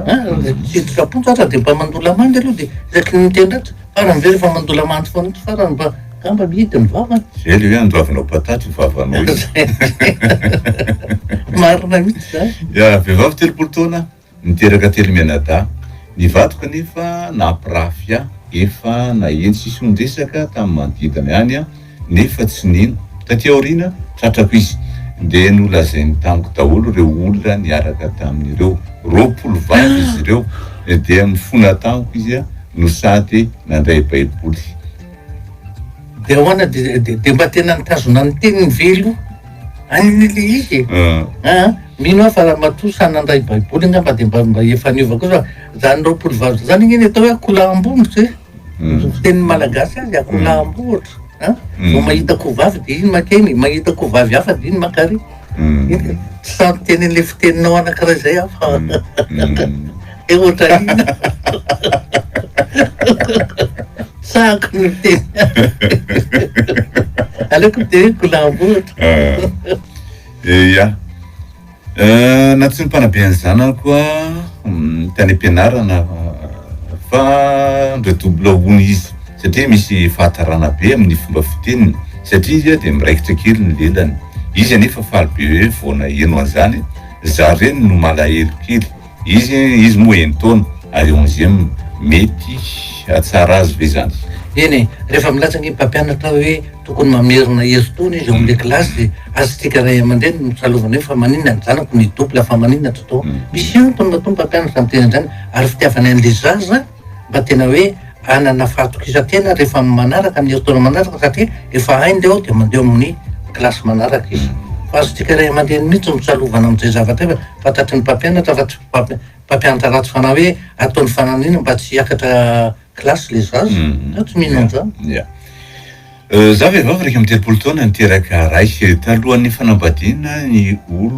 ein, tsy hiditra am-ponja aza dia mba mandoa lamandy aloha dia isaky ny miteny ratsy. Farany ve rehefa mandoa lamandy foana ito farany mba angamba mihidy ny vavany. Zay le hoe andoavinao patate io vavanao io. Marina mihitsy zany. Ya, vehivavy 30 taona, niteraka telo mianadahy. Ny vadiko anefa nampirafy ahy, efa naheno sisin-dresaka tamin'ny manodidina ihany aho nefa tsy nino. Taty aoriana, tratrako izy. Dia nolazainy tamiko daholo ireo olona niaraka taminy ireo. 20 vavy izy ireo. Dia nifona tamiko izy no sady nandray Baiboly. Dia ahoana? Dia dia mba tena nitazona ny teniny ve aloha? Any ilay izy e. Aa, mino aho fa ramatoa sahy nandray Baiboly angamba dia mba mba efa niova kosa fa izany 20 vavy izany ange ny atao hoe akoholahy-ambondrotra e. Fitenin'ny malagasy azy akoholahy-ambohotra a! Vao mahita akohovavy dia iny makeny, mahita akohovavy hafa dia iny makary. Tsy sahy miteny an'ilay fiteninao anankiray izay aho fa he ohatran'inona. Sahako ny miteny azy. Aleoko miteny hoe akoholahy-ambohotra. Ia. Na tsy ny mpanabe ny zanako tany am-pianarana fa ni-redouble hono izy satria misy fahatarana be amin'ny fomba fiteniny satria izy dia miraikitra kely ny lelany. Izy anefa faly be hoe vao naheno an'izany, za reny no malahelo kely. Izy izy moa enin-taona ary onzième, mety hahatsara azy ve izany? Eny e, rehefa milaza ange ny mpampianatra hoe tokony mamerina herintaona izy ao amin'ilay kilasy dia azontsika ray aman-dreny no tsarovana hoe fa maninona ny zanako no hi-double fa maninona tsy atao. Misy antony matoa ny mpampianatra miteny an'izany ary fitiavana an'ilay zaza mba tena hoe hanana fahatokisan-tena rehefa amin'ny manaraka, amin'ny herintaona manaraka satria efa hainy ilay ao dia mandeha ao amin'ny kilasy manaraka izy. Fa azontsika ray aman-dreny mihitsy no tsarovana amin'izay zavatra izay fa fantatry ny mpampianatra fa tsy mpampianatra ratsy fanahy hoe ataony fananina mba tsy hiakatra kilasy le zaza, za tsy mino an'izany. Ya. Za vehivavy 31 taona niteraka ray. Talohan'ny fanambadiana ny ol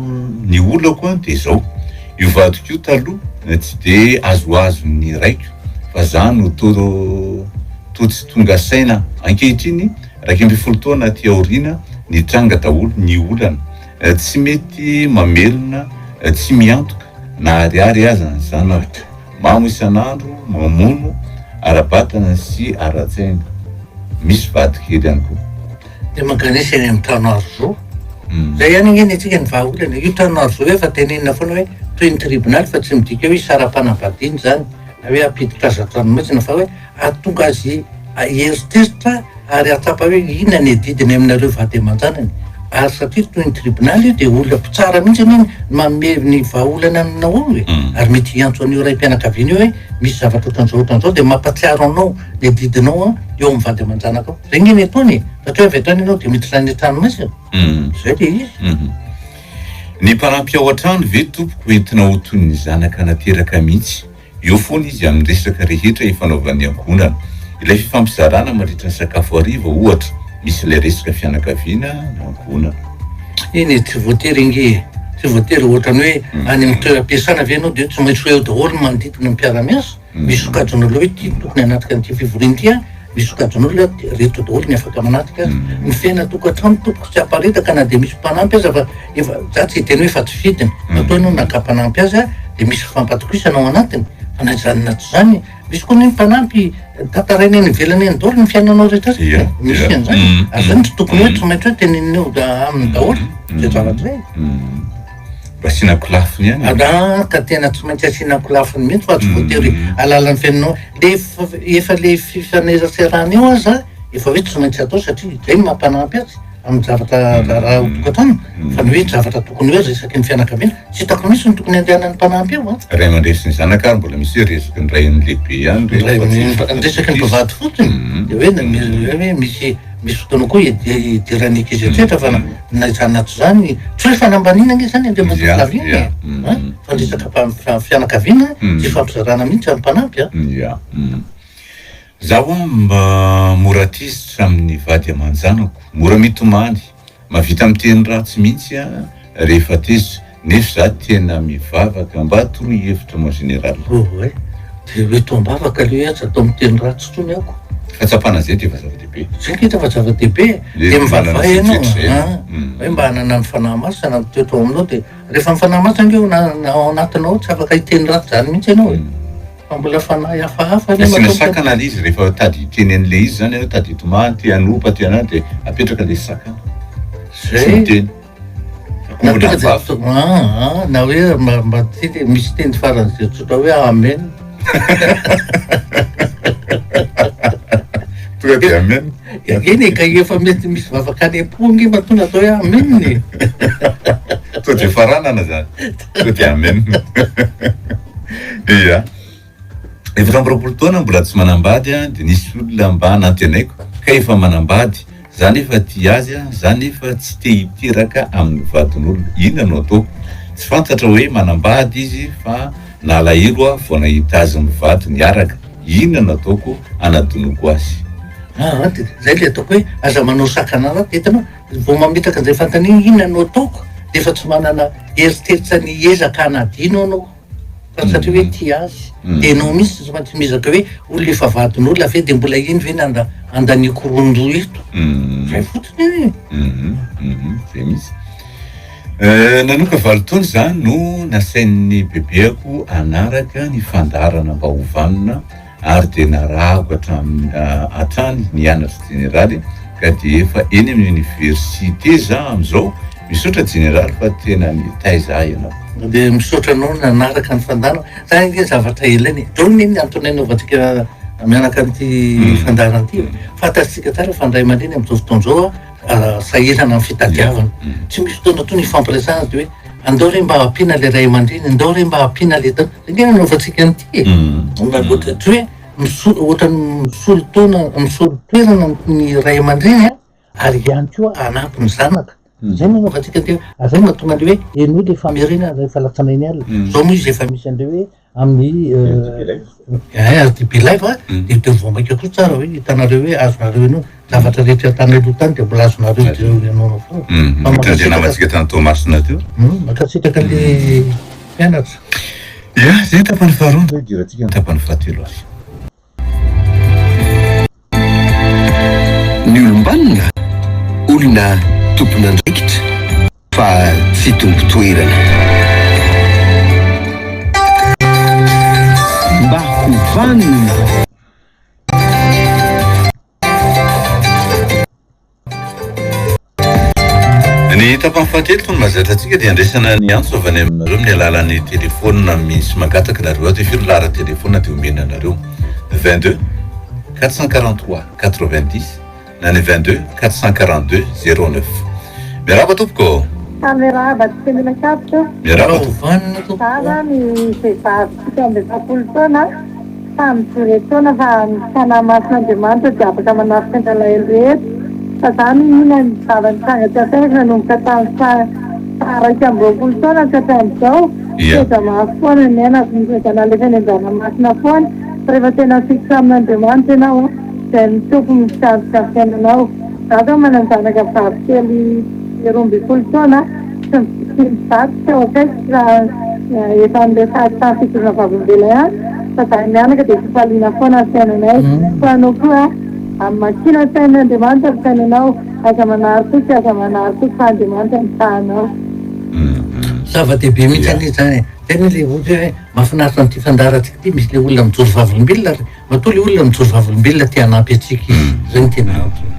ny olako dia zao. Io vadiko io taloha tsy dia azoazon'ny raiko fa za no to to tsy tonga saina. Ankehitriny 11 taona aty aoriana nitranga daholo ny olana. Tsy mety mamelona, tsy miantoka na ariary aza ny zanako. Mamo isan'andro, mamono, ara-batana sy ara-tsaina. Misy vady kely ihany koa. Dia mankanesa eny amin'ny trano aro zo. Zay ihany ange ny antsika ny vahaolana. Io trano aro zo io efa tenenina foana hoe toy ny tribonaly fa tsy midika hoe hisara-panambadiana izany na hoe hampiditra azy an-tranomaizina fa hoe hahatonga azy hieritreritra ary hahatsapa hoe inona ny adidiny aminareo vady aman-janany, ary satria toy ny tribonaly io dia olona mpitsara mihitsy anie no manome ny vahaolana aminao ao e, ary mety hiantso an'io raim-pianakaviana io hoe misy zavatra ohatran'izao ohatran'izao dia mampahatsiaro anao ny adidinao an eo amin'ny vady aman-janakao, zay nge ny ataony e, fa tsy hoe avy hatrany ianao dia miditra any an-tranomaizina, zay le izy. Ny mpanampy ao an-trano ve tompoko entina ho toy ny zanaka nateraka mihitsy? Eo foana izy amin'ny resaka rehetra ifanaovan'ny ankohonana. Ilay fifampizarana mandritra ny sakafo hariva, ohatra, misy ilay resaka fianakaviana na ankohonana. Eny e, tsy voatery ange e! Tsy voatery ohatran'ny hoe any amin'ny toeram-piasana ve ianao dia tsy maintsy ho eo daholo ny manodidina ny mpiara-miasa? Misy sokajin'olona hoe ity no tokony hanatrika an'ity fivoriana ity an, misy sokajin'olona ireto daholo ny afaka manatrika azy. Ny fiainan-tokantrano tompoko tsy aparitaka na dia misy mpanampy aza fa efa, za tsy hiteny hoe efa tsy fidiny, matoa ianao naka mpanampy azy an, dia misy fifampatokisana ao anatiny. Fa na izany na tsy izany, misy koa anie ny mpanampy tantaraina eny ivelany eny daholo ny fiainanao rehetra rehetra e. Misy an'izany. Ary izany tsy tokony hoe tsy maintsy hoe tenenina eo aminy daholo izay zavatra izay. Mba asiana ankolafiny ihany e. Ah, ka tena tsy maintsy asiana ankolafiny mihitsy fa tsy voatery alalan'ny fiainanao. Le efa le fifaneraserana eo aza efa hoe tsy maintsy atao satria izay no mampanampy azy amin'ny zavatra raharaha ao an-tokantrano fa ny hoe zavatra tokony hoe resaky ny fianakaviana tsy hitako mihitsy ny tokony andehanan'ny mpanampy eo an. Ray aman-dreny sy ny zanaka ary mbola misy hoe resaky ny ray lehibe ihany rehefa tsy Ny resaky ny mpivady fotsiny dia hoe hoe misy misy fotoana koa idiran'ny ankizy an-tsehatra fa na izany na tsy izany tsy hoe fanambaniana anie izany Andriamatoa Flavien e an fa ny resaka fianakaviana tsy ifampizarana mihitsy amin'ny mpanampy an. Ya. Zaho hono mba mora tezitra amin'ny vady aman-janako, mora mitomany, mahavita miteny ratsy mihitsy aho rehefa tezitra, nefa za tena mivavaka, mba toroy hevitra mon général. Oay, de ho eto am-bavaka aloha aza atao miteny ratsy intsony ako. Fahatsapana zay de efa zava-dehibe. Zay nge efa zava-dehibe e, de mivavaha ianao an, hoe mba hanana ny fanahy masina mitoetra ao aminao de rehefa ny fanahy masina ange ao anatinao ao tsy afaka hiteny ratsy zany mihitsy ianao e. Fa mbola fanahy hafahafa anie Asiana matoa sakana le izy rehefa tady hiteny an'le izy zany ianao tady hitomany te hanompa te hanano de apetraka le sakana. Tsy Zay. miteny. Na Mbola tonga de mivava. to- ah, ah, na hoe mba mba tsy de misy teny faran'izay tsotra hoe amen. Tonga de amen. Eny e, ka efa mety misy vavaka any am-po ange matoa natao hoe amen e. Tonga de faranana zany. Tonga de amen. Ia. 24 taona mbola tsy manambady aho dia nisy olona mba nantenaiko ka efa manambady, za nefa tia azy za nefa tsy te hiteraka amin'ny vadin'olona, inona no ataoko? Tsy fantatra hoe manambady izy fa nalahelo aho vao nahita azy mivady niaraka, inona no ataoko hanadinoako azy? Aa dia zay le ataoko hoe aza manao sakana anaty hitanao, vao mametraka an'izay fanontaniana inona no ataoko dia efa tsy manana eritreritra ny hiezaka hanadino anao. Fa satria hoe tia azy dia ianao mihitsy tsy maintsy miezaka hoe olona efa vadin'olona ve dia mbola iny ve ny anda andaniako ron-doha eto? Zay fotsiny anie e. Zay mihitsy. Nanomboka valo taona za no nasain'ny bebeako hanaraka ny fandaharana mba ho vanona ary dia narahako hatramin'ny hatrany nianatra jeneraly ka dia efa eny amin'ny université za amin'izao, misaotra jeneraly fa tena nitaiza ahy ianao. Dia misaotra anao nanaraka ny fandaharana, zany ange zavatra ilaina e, zao anie ny antony anaovantsika mianaka an'ity fandaharana ity e, fantatsika tsara fa ny ray aman-dreny amin'izao fotoana izao an sahirana amin'ny fitadiavana, tsy misy fotoana intsony hifampiresahana dia hoe andao re mba ampiana ilay ray aman-dreny, andao re mba ampiana ilay dada. Ange nanaovantsika an'ity e! Ohatra tsy hoe misolo ohatran'ny misolo taona misolo toerana ny ray aman-dreny an, ary ihany koa hanampy ny zanaka. Izay no nanaovantsika an'ity ary izay no mahatonga an'ilay hoe henoy ilay famerenana rehefa alatsinainy alina. Izao moa izy efa misy an'ilay hoe amin'ny RDB live an, dia dia vao mainka koa tsara hoe hitanareo hoe azonareo henoina. Zavatra rehetra tany aloha tany dia mbola azonareo jerena henoina foana. Fa Ohatran'izay namantsika tany Toamasina teo. Mankasitraka an'ilay mpianatra. Ya, izay ny tapany faharoa, ndao hidirantsika ny tapany fahatelo ary. Ny olom-banona, olona tompon'andraikitra fa tsy tompon-toerana. Mba ho vanona. Ny tapany fahatelo toy ny mahazatra antsika dia andraisana ny antso avy any aminareo amin'ny alalan'ny telefaonina misy mangataka nareo ato firy laharan-telefaonina dia omena anareo 22 443 90 na ny 22 442 09 Miarahaba tompoko. Miarahaba tsy tena sarotra. Miarahaba tompoko. Tsara ny vehivavy 47 taona. Fa mijery etoana fa ny Fanahy Masin'Andriamanitra dia afaka manafika ny alahelo rehetra. Fa za mihina ny zava-nitranga tsy asaiko nanomboka tamin'ny faha 21 taona ka hatramin'izao. Sedra mafy foana ny niainako, nisedra nalefa eny an-dranomasina foana. Fa rehefa tena mifikitra amin'Andriamanitra ianao dia ny Tompo misandoka ny fiainanao. Za zao manan-janaka vavy kely 12 taona. Tsy mivadika tsy ao akaikiko raha efa niresahako tamin'ny fijoroana vavolombelona ihany fa zahay mianaka dia fifaliana foana ny fiainanay. Koa anao koa amakiana ny sain'ny Andriamanitra ny fiainanao, aza manary toky, aza manary toky fa Andriamanitra mitaha anao. Zava-dehibe mihitsy anie izany e. Zay anie le ohatra hoe mahafinaritra an'ity fandaharantsika ity misy le olona mijoro vavolombelona ary matoa le olona mijoro vavolombelona te hanampy antsika izy. Zay no tena antony.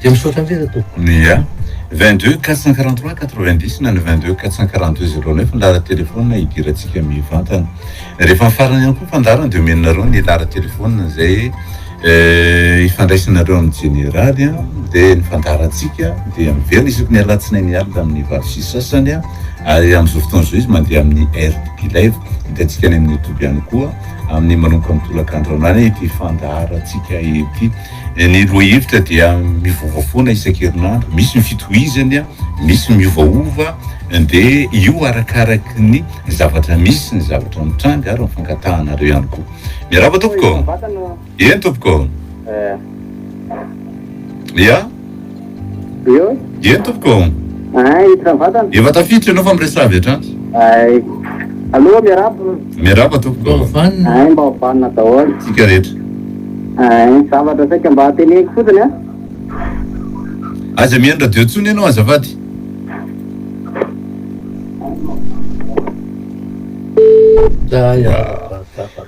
Dia misaotra indrindra tompoko. Ia. 22 443 90 na ny 22 442 09 ny laharan-telefaonina hidirantsika mivantana. Rehefa mifarana ihany koa ny fandaharana dia omenareo ny laharan-telefaonina izay ifandraisanareo amin'ny jeneraly dia ny fandaharantsika dia miverina isaky ny alatsinainy alina amin'ny 8h30 ary amin'izao fotoana izao izy mandeha amin'ny RTP Live hitantsika any amin'ny YouTube ihany koa amin'ny manomboka amin'ny tolakandro any ity fandaharantsika ity. Ny lohahevitra dia mivaova foana isan-kerinandro, misy ny fitohizany, misy ny miovaova, dia io arakaraky ny zavatra misy, ny zavatra mitranga ary ny fangatahanareo ihany koa. Miarahaba tompoko. Eny tompoko. Ya. Eny tompoko. Efa tafiditra ianao fa miresaha avy hatrany. Aloha miarahaba. Miarahaba tompoko. Ay mba ho vanona daholo. Tsika rehetra. Ay ny zavatra saika mba teneniko fotsiny a. Aza mihaino radio intsony ianao azafady.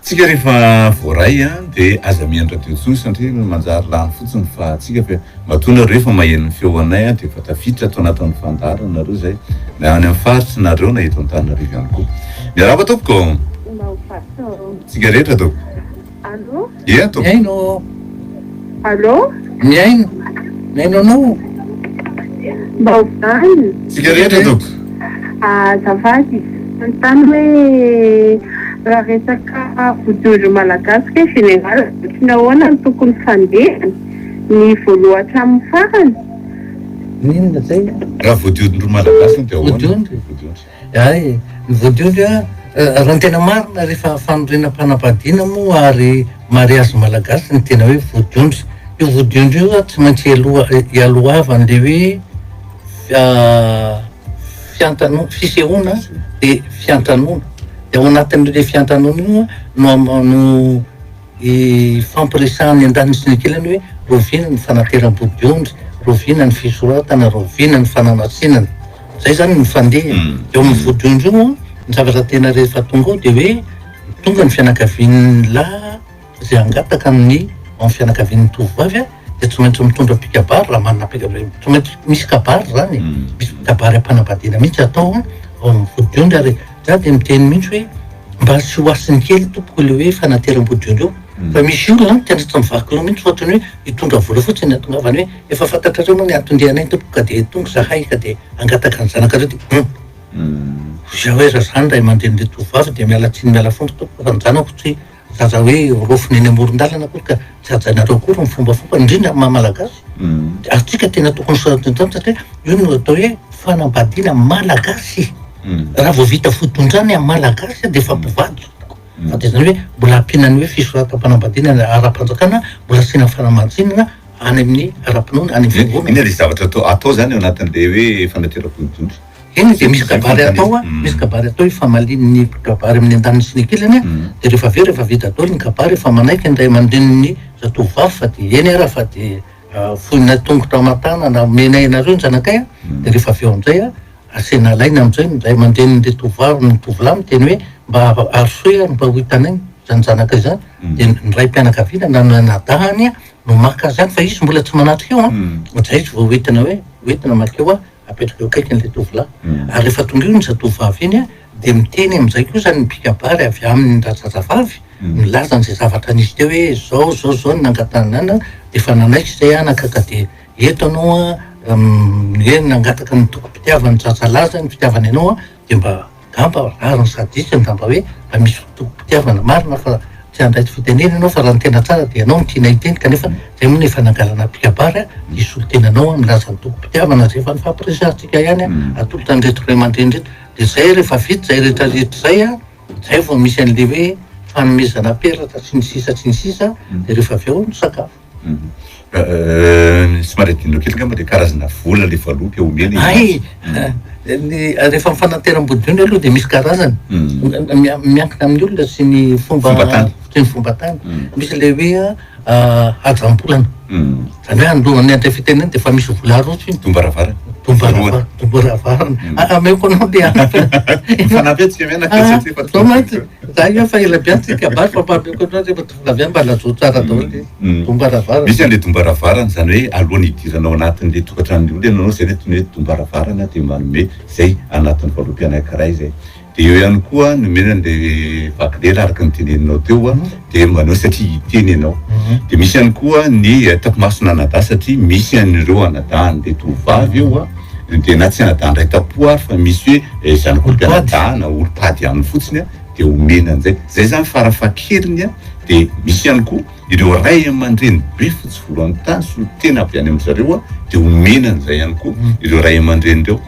Tsika rehefa voaray an dia aza mihaino radio intsony satria manjary lany fotsiny fa tsika fa matoa nareo efa maheno ny feo anay an dia efa tafiditra ato anatin'ny fandaharana nareo zay na any amin'ny faritra nareo na eto Antananarivo ihany koa. Miarahaba tompoko. Tsika rehetra tompoko. Allô? Eny tompoko. Mihaino. Allô? Mihaino. Mihaino anao. Mba ho vanona. Tsika rehetra tompoko. Azafady, manontany hoe raha resaka vodiondry malagasy ve général ohatry ny ahoana no tokony fandehany, ny voalohany hatramin'ny farany? N'inona zay? Raha vodiondry malagasy dia ahoana? Vodiondry? Vodiondry. Hay, ny vodiondry an, raha ny tena marina rehefa fanorenam-panambadiana moa ary mariazy malagasy ny tena hoe vodiondry. Io vodiondry io an tsy maintsy ialoha ialohavan'le hoe fiantranoana, fisehoana dia fiantranoana. Dia ao anatin'le fiantranoana io no no ifampiresahan'ny andaniny sy ny ankilany hoe rahoviana ny fanateram-bodiondry, rahoviana ny fisoratana, rahoviana ny fanamasinana. Zay zany ny fandeha. Eo amin'ny vodiondry io an, ny zavatra tena rehefa tonga ao dia hoe tonga ny fianakavian'ny lahy izay hangataka amin'ny ao amin'ny fianakavian'ny tovovavy an, dia tsy maintsy mitondra mpikabary raha manana mpikabary, tsy maintsy misy kabary zany e, misy kabary am-panambadiana mihitsy atao an ao amin'ny vodiondry ary za dia miteny mihitsy hoe mba asio hasiny kely tompoko le hoe fanateram-bodiondry io fa misy olona an tena tsy mivaky loha mihitsy ohatran'ny hoe hitondra vola fotsiny ny hatongavany hoe efa fantatrareo moa ny anton-dianay tompoko ka dia tonga zahay ka dia hangataka ny zanakareo dia hum hoy za hoe raha zany ray aman-drenin'ilay tovovavy dia miala tsiny miala fondro tompoko fa ny zanako tsy Zaza hoe raofina eny amoron-dalana akory ka tsy hajainareo akory ny fombafomba, indrindra amin'ny maha malagasy. Ary tsika tena tokony soratana izany satria io no atao hoe fanambadiana malagasy. Raha vao vita fotondrany amin'ny malagasy dia efa mpivady tompoko. Fa dia izany hoe mbola ampiana ny hoe fisoratam-panambadiana ara-panjakana, mbola asiana fanamatsinana any amin'ny ara-pinoana, any amin'ny fiangonana. Inona ilay zavatra atao atao izany ao anatin'ilay hoe fanateram-bodiondry? Eny dia misy kabary atao an, misy kabary atao ifamalian'ny mpikabary amin'ny andaniny sy ny ankilany an, dia rehefa avy eo rehefa vita daholo ny kabary efa manaiky ny ray aman-drenin'ny zatovovavy fa dia eny ara fa dia foinay tongotra aman-tanana omenay anareo ny zanakay an, dia rehefa avy eo amin'izay an, asaina alaina amin'izay ny ray aman-drenin'ilay tovovavy ny tovolahy miteny hoe mba arosoy ary mba ho hitanay izany zanakay izany, dia ny raim-pianakaviana na ny anadahiny no maka azy any fa izy mbola tsy manatrika eo an, izay izy vao hoentina hoe hoentina mankeo an. apetraka eo akaikin'ilay tovolahy. Ary rehefa tonga eo iny zatovovavy iny dia miteny amin'izay kosa ny mpikabary avy amin'ny razazavavy milaza an'izay zavatra nisy teo hoe zao zao zao ny nangatahana anà dia efa nanaiky izay anaka ka dia eto anao an, hoe nangataka ny tokim-pitiavan'ny zazalahy zany ny fitiavany anao an, dia mba Angamba rariny sady hitsiny angamba hoe mba misy fotoam-pitiavana marina fa tsy handray fitenena ianao fa raha ny tena tsara dia ianao no tiana hiteny kanefa izay moa no efa nangalana mpikabary a hisolo tena anao milaza ny tokim-pitiavana izay efa nifampiresahantsika ihany a atolotra an'ireto ray aman-dreny ireto dia izay rehefa vita izay rehetra rehetra izay a izay vao misy an'ilay hoe fanomezana peratra sy ny sisa sy ny sisa dia rehefa avy eo misakafo. Somary adinonao kely angamba le karazana vola le valopy omena e. Hay! Ny rehefa mifanateram-bodiondry aloha dia misy karazany. Miankina amin'ny olona sy ny fomba Fomban-tany. sy ny fomban-tany. Misy le hoe hajam-bolana. Izany hoe alohan'ny handray fitenenana dia efa misy vola aroso iny. Dom-baravarana. Dombarava, dombaravarana. Ameko anao le anatra. Mifanampy eto tsika mianaka satria efa Zao mantsy, za io efa ela be any tsy kabary fa mba ameko anao rehefa tonga avy any mba lazao tsara daholo le izy. Dombaravarana. Misy an'le dombaravarana izany hoe alohan'ny hidirana ao anatin'le tokantranon'ny olona ianao izay le antony hoe dombaravarana dia manome izay anatin'ny valopy anankiray izay. Dia eo ihany koa nomena an'ilay vaky lela araka ny teneninao teo dia manao satria hiteny ianao. Dia misy ihany koa ny tapimason'anadahy satria misy an'ireo anadahin'ilay tovovavy eo dia na tsy anadahy iray tampo ary fa misy hoe zanak'olom-pianadahy na olom-pady aminy fotsiny dia omena an'izay. Izay izany farafahakeliny dia misy ihany koa ireo ray aman-dreny be fotsy volo amin'ny tany solontena avy any amin-dry zareo dia omena an'izay ihany koa ireo ray aman-dreny ireo.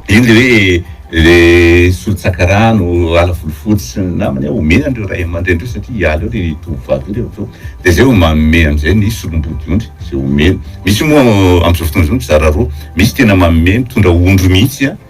Iny le hoe le solon-tsakarano, ala volofotsy sy ny namany omena an'ireo ray aman-dreny ireo satria hiala eo le tovovavy io rehefa avy eo. Dia zay vao manome amin'izay ny solombodiondry izay omena. Misy moa amin'izao fotoana izao mizara roa, misy tena manome mitondra ondry mihitsy an,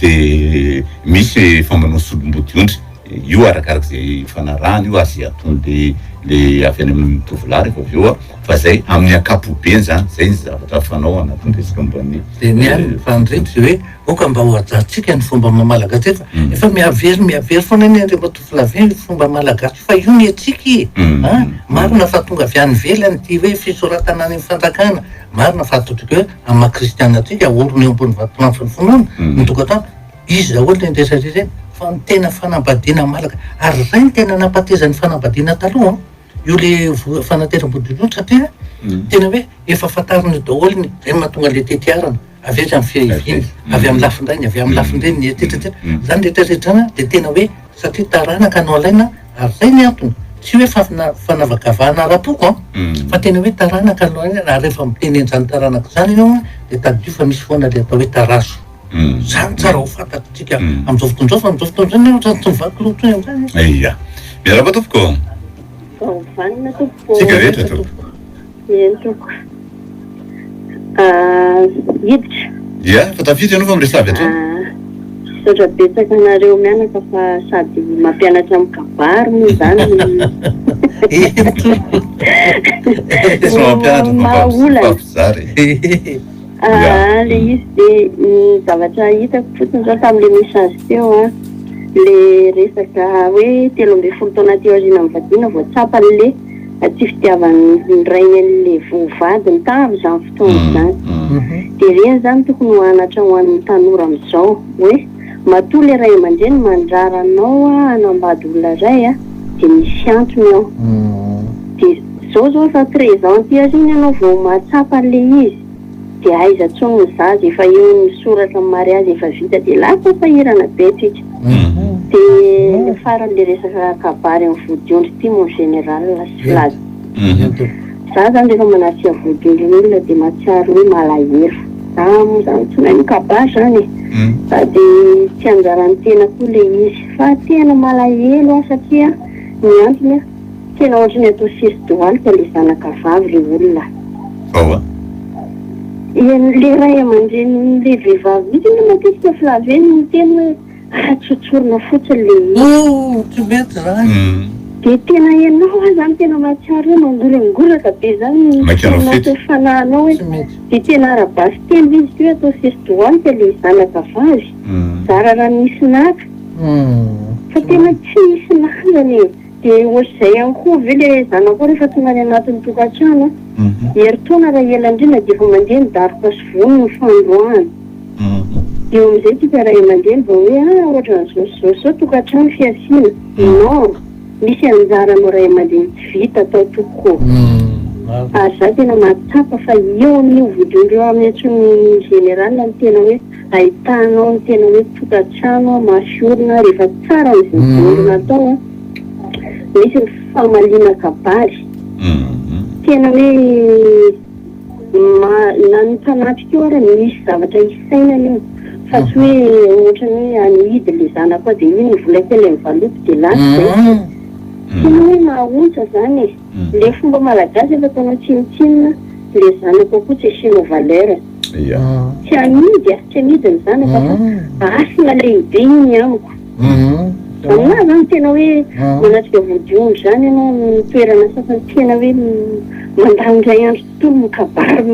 dia misy efa manao solombodiondry. Io arakaraka izay ifanarahana io ary izay ataon'le le avy any amin'ny tovolahy rehefa avy eo an, fa zay amin'ny ankapobeny zany, zay ny zavatra fanao anatin'ny resaka momba ny. Dia ny ahy ny faniriako dia hoe aoka mba ho hajantsika ny fomba maha malagasy fa efa mihavery mihavery foana anie Andriamatoa Flavien io fomba malagasy io fa io ny antsika e! An! Marina fa tonga avy any ivelany ity hoe fisoratana any amin'ny fanjakana, marina fa ataontsika hoe amin'ny maha kristiana antsika orina eo ambony vatolampy ny finoana, ny tokantrano, Izy daholo ireny rehetra ireny fa ny tena fanambadiana malaka ary zay no tena nampateza ny fanambadiana taloha an, io le vo- fanateram-bodiondry satria tena hoe efa fantarina eo daholo ny zay no mahatonga le tetiarana avy aiza ny fiaviany, avy amin'ny lafin-drainy, avy amin'ny lafin-dreniny, etcetera etcetera, zany rehetra rehetra zany an de tena hoe satria taranaka no alaina ary zay ny antony, tsy hoe fafina- fanavakavahana ara-poko an, fa tena hoe taranaka no alaina ary rehefa miteny an'izany taranaka zany ianao an de tadidio fa misy foana le atao hoe tarazo. Zany tsara ho fantatsika amin'izao fotoana izao fa amin'izao fotoana izao nefa ohatran'ny tsy mivaky loha intsony amin'izany e. Ia. Miarahaba tompoko. Vao vanona tompoko. Tsika rehetra tompoko. Eny tompoko. Ah, hiditra. Ia, efa tafiditra ianao fa miresaha avy hatrany. Ah, misaotra betsaka anareo mianaka fa sady mampianatra mikabary moa izany no Eny tompoko. Tsy mampianatra fa maha-olana. mifampizara e. Aa le izy de ny zavatra hitako fotsiny zao tamle message teo an, le resaka hoe 13 taona aty aoriana mivadiana vao tsapany le tsy fitiavan'ny rainy an'le ho vadiny tamin'izany fotoana izany. De ireny zany tokony ho anatra ho an'ny tanora amin'izao hoe matoa le ray aman-dreny mandrara anao hanambady olona iray an de misy antony ao. De zao zao efa 13 ans aty aoriana ianao vao mahatsapa an'le izy. Dia aiza tsony ny zaza efa eo ny soratra ny mariazy efa vita dia lasa sahirana be tsika. Dia le farany le resaka kabary amin'ny vodiondry ity mon général sy Vlad. Za zany rehefa manatrika vodiondry ny olona dia mahatsiaro hoe malahelo. Za moa zany tsy mahay mikabary zany e. Sady tsy anjaran'ny tena koa le izy. Fa tena malahelo aho satria ny antony a. Tena ohatry ny atao sisy dohalika le zanaka vavy le olona. Zao a. Eny le ray aman-drenin'ny le vehivavy mihitsy anie matetika Flavie no miteny hoe ah tsotsorina fotsiny le izy. Oh tsy mety zany. Dia tena ianao aza zany tena mahatsiaro hoe mangorangoraka be zany ny Maika hanao fety. anatin'ny fanahinao hoe Tsy mety. dia tena ara-basiteny ve izy ity hoe atao sisy dohalika le zanaka vavy. Zara raha nisy naka. Fa tena tsy misy lanjany e. Dia ohatr'izay ihany koa ve le zanakao rehefa tonga any anatin'ny tokantrano an? Herintaona raha ela indrindra dia efa mandeha ny daroka sy vono ny fandroahana. Dia eo amin'izay tsika ray aman-dreny vao hoe ah ohatran'izao sy izao sy izao tokantrano fiasiana. Non! Misy anjaranao ray aman-dreny tsy vita atao tompoko ô. Ary za tena mahatsapa fa eo amin'io vodiondry eo amin'ny antsoin'ny général ny tena hoe ahitanao ny tena hoe tokantrano mafy orina rehefa tsara ny vodiondry natao an. Misy ny famaliana kabary. Tena hoe na ny mpanatrika eo ara misy zavatra isainana eo fa tsy hoe ohatran'ny hoe amidy le zanako ao dia iny ny vola kely amin'ny valopy dia lasa izay. Tena hoe mahaontsa izany e. Le fomba malagasy efa ataonao tsinontsinona le zanakao koa tsy asianao valeur. Tsy amidy a, tsy amidy ny zanaka fa hasina lehibe iny amiko. Aminah zany tena hoe manatrika vodiondry zany ianao amin'ny toerana sasany tena hoe mandany indray andro tontolo mikabary.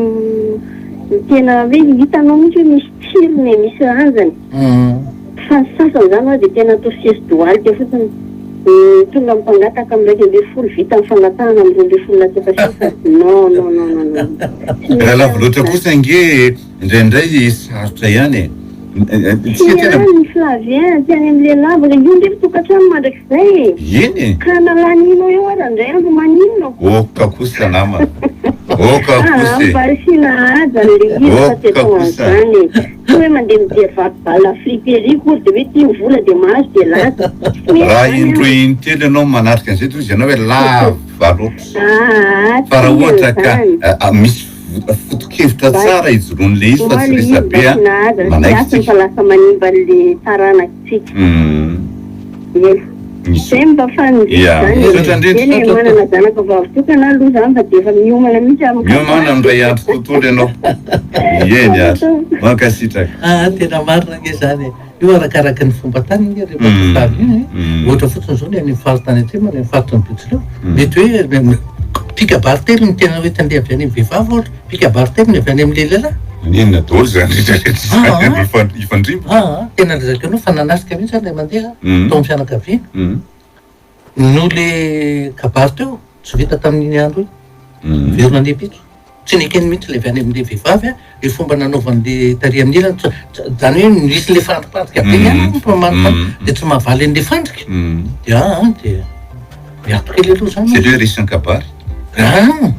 Ny tena hoe hitanao mihitsy hoe misy tsirony e, misy lanjany. Fa ny sasany izany hoa dia tena atao sesi-dohalika fotsiny. Ny tonga mpangataka amin'ny 11 vita ny fangatahana amin'ny 12 latsaka sisa. Non non non non non. Tsy mety Raha lavo amiko loatra izany. kosa ange indraindray sarotra ihany e. Tsy Tsika tena. any Flavien, tsy any amin'ny lehilahy fa io nge tokantrano mandrakizay e. Eny e. Ka na lanianao eo aza indray andro maninona? Oka kosa namana. Oka Ah, kosa e. mba asiana haja ny le izy fa tsy Oka atao kosa. an'izany e. Tsy hoe mandeha mijery vaky bal friperie akory dia hoe ity ny vola dia mahazo dia lasa. Tsy mety Raha izany an. indroa intelo ianao manatrika an'izay toa izy ianao hoe lava loatra. Ah, Fa raha tsy ohatra ka an'izany. misy foto-kevitra tsara ijoroan'ilay izy fa Mba tsy le izy resabe mba an, asiana haja ny manaiky siasany fa tsika. lasa manimba an'le taranakitsika. Eny. Zay mba faniriako Ya, zany e. misaotra indrindra. Eny e, manana zanaka vavy tokana aloha zany fa dia efa miomana mihitsy amin'ny Miomana kabary. amin'ny iray andro tontolo ianao. Eny ary. Mankasitraka. Ah, tena marina ange zany e. Io arakaraky ny fomba tany ange rehefa vehivavy io e. Ohatra fotsiny zao ny any amin'ny faritany atsimo, any amin'ny faritry ny Betsileo, mety hoe mpikabary telo ny tena hoe tandeha avy any amin'ny vehivavy ohatra, mpikabary telo ny avy any amin'ny lehilahy. Maninona daholo izany rehetra rehetra izany Ah, ah. aloha hifandrimba? Ah, ah, tena lazaiko anao fa nanasika mihitsy aho ilay mandeha tao amin'ny fianakaviana. Noho le kabary teo, tsy vita tamin'iny andro iny. Niverina any ampitso. Tsy nekeny mihitsy le avy any amin'le vehivavy an, le fomba nanaovan'le tary amin'ny ilany, tsy, zany hoe nisy le fandripandrika be ihany aloha fa manontany, de tsy mahavaly an'le fandrika, de aa de miato kely aloha zany. Zay le hoe resin-kabary. Aa!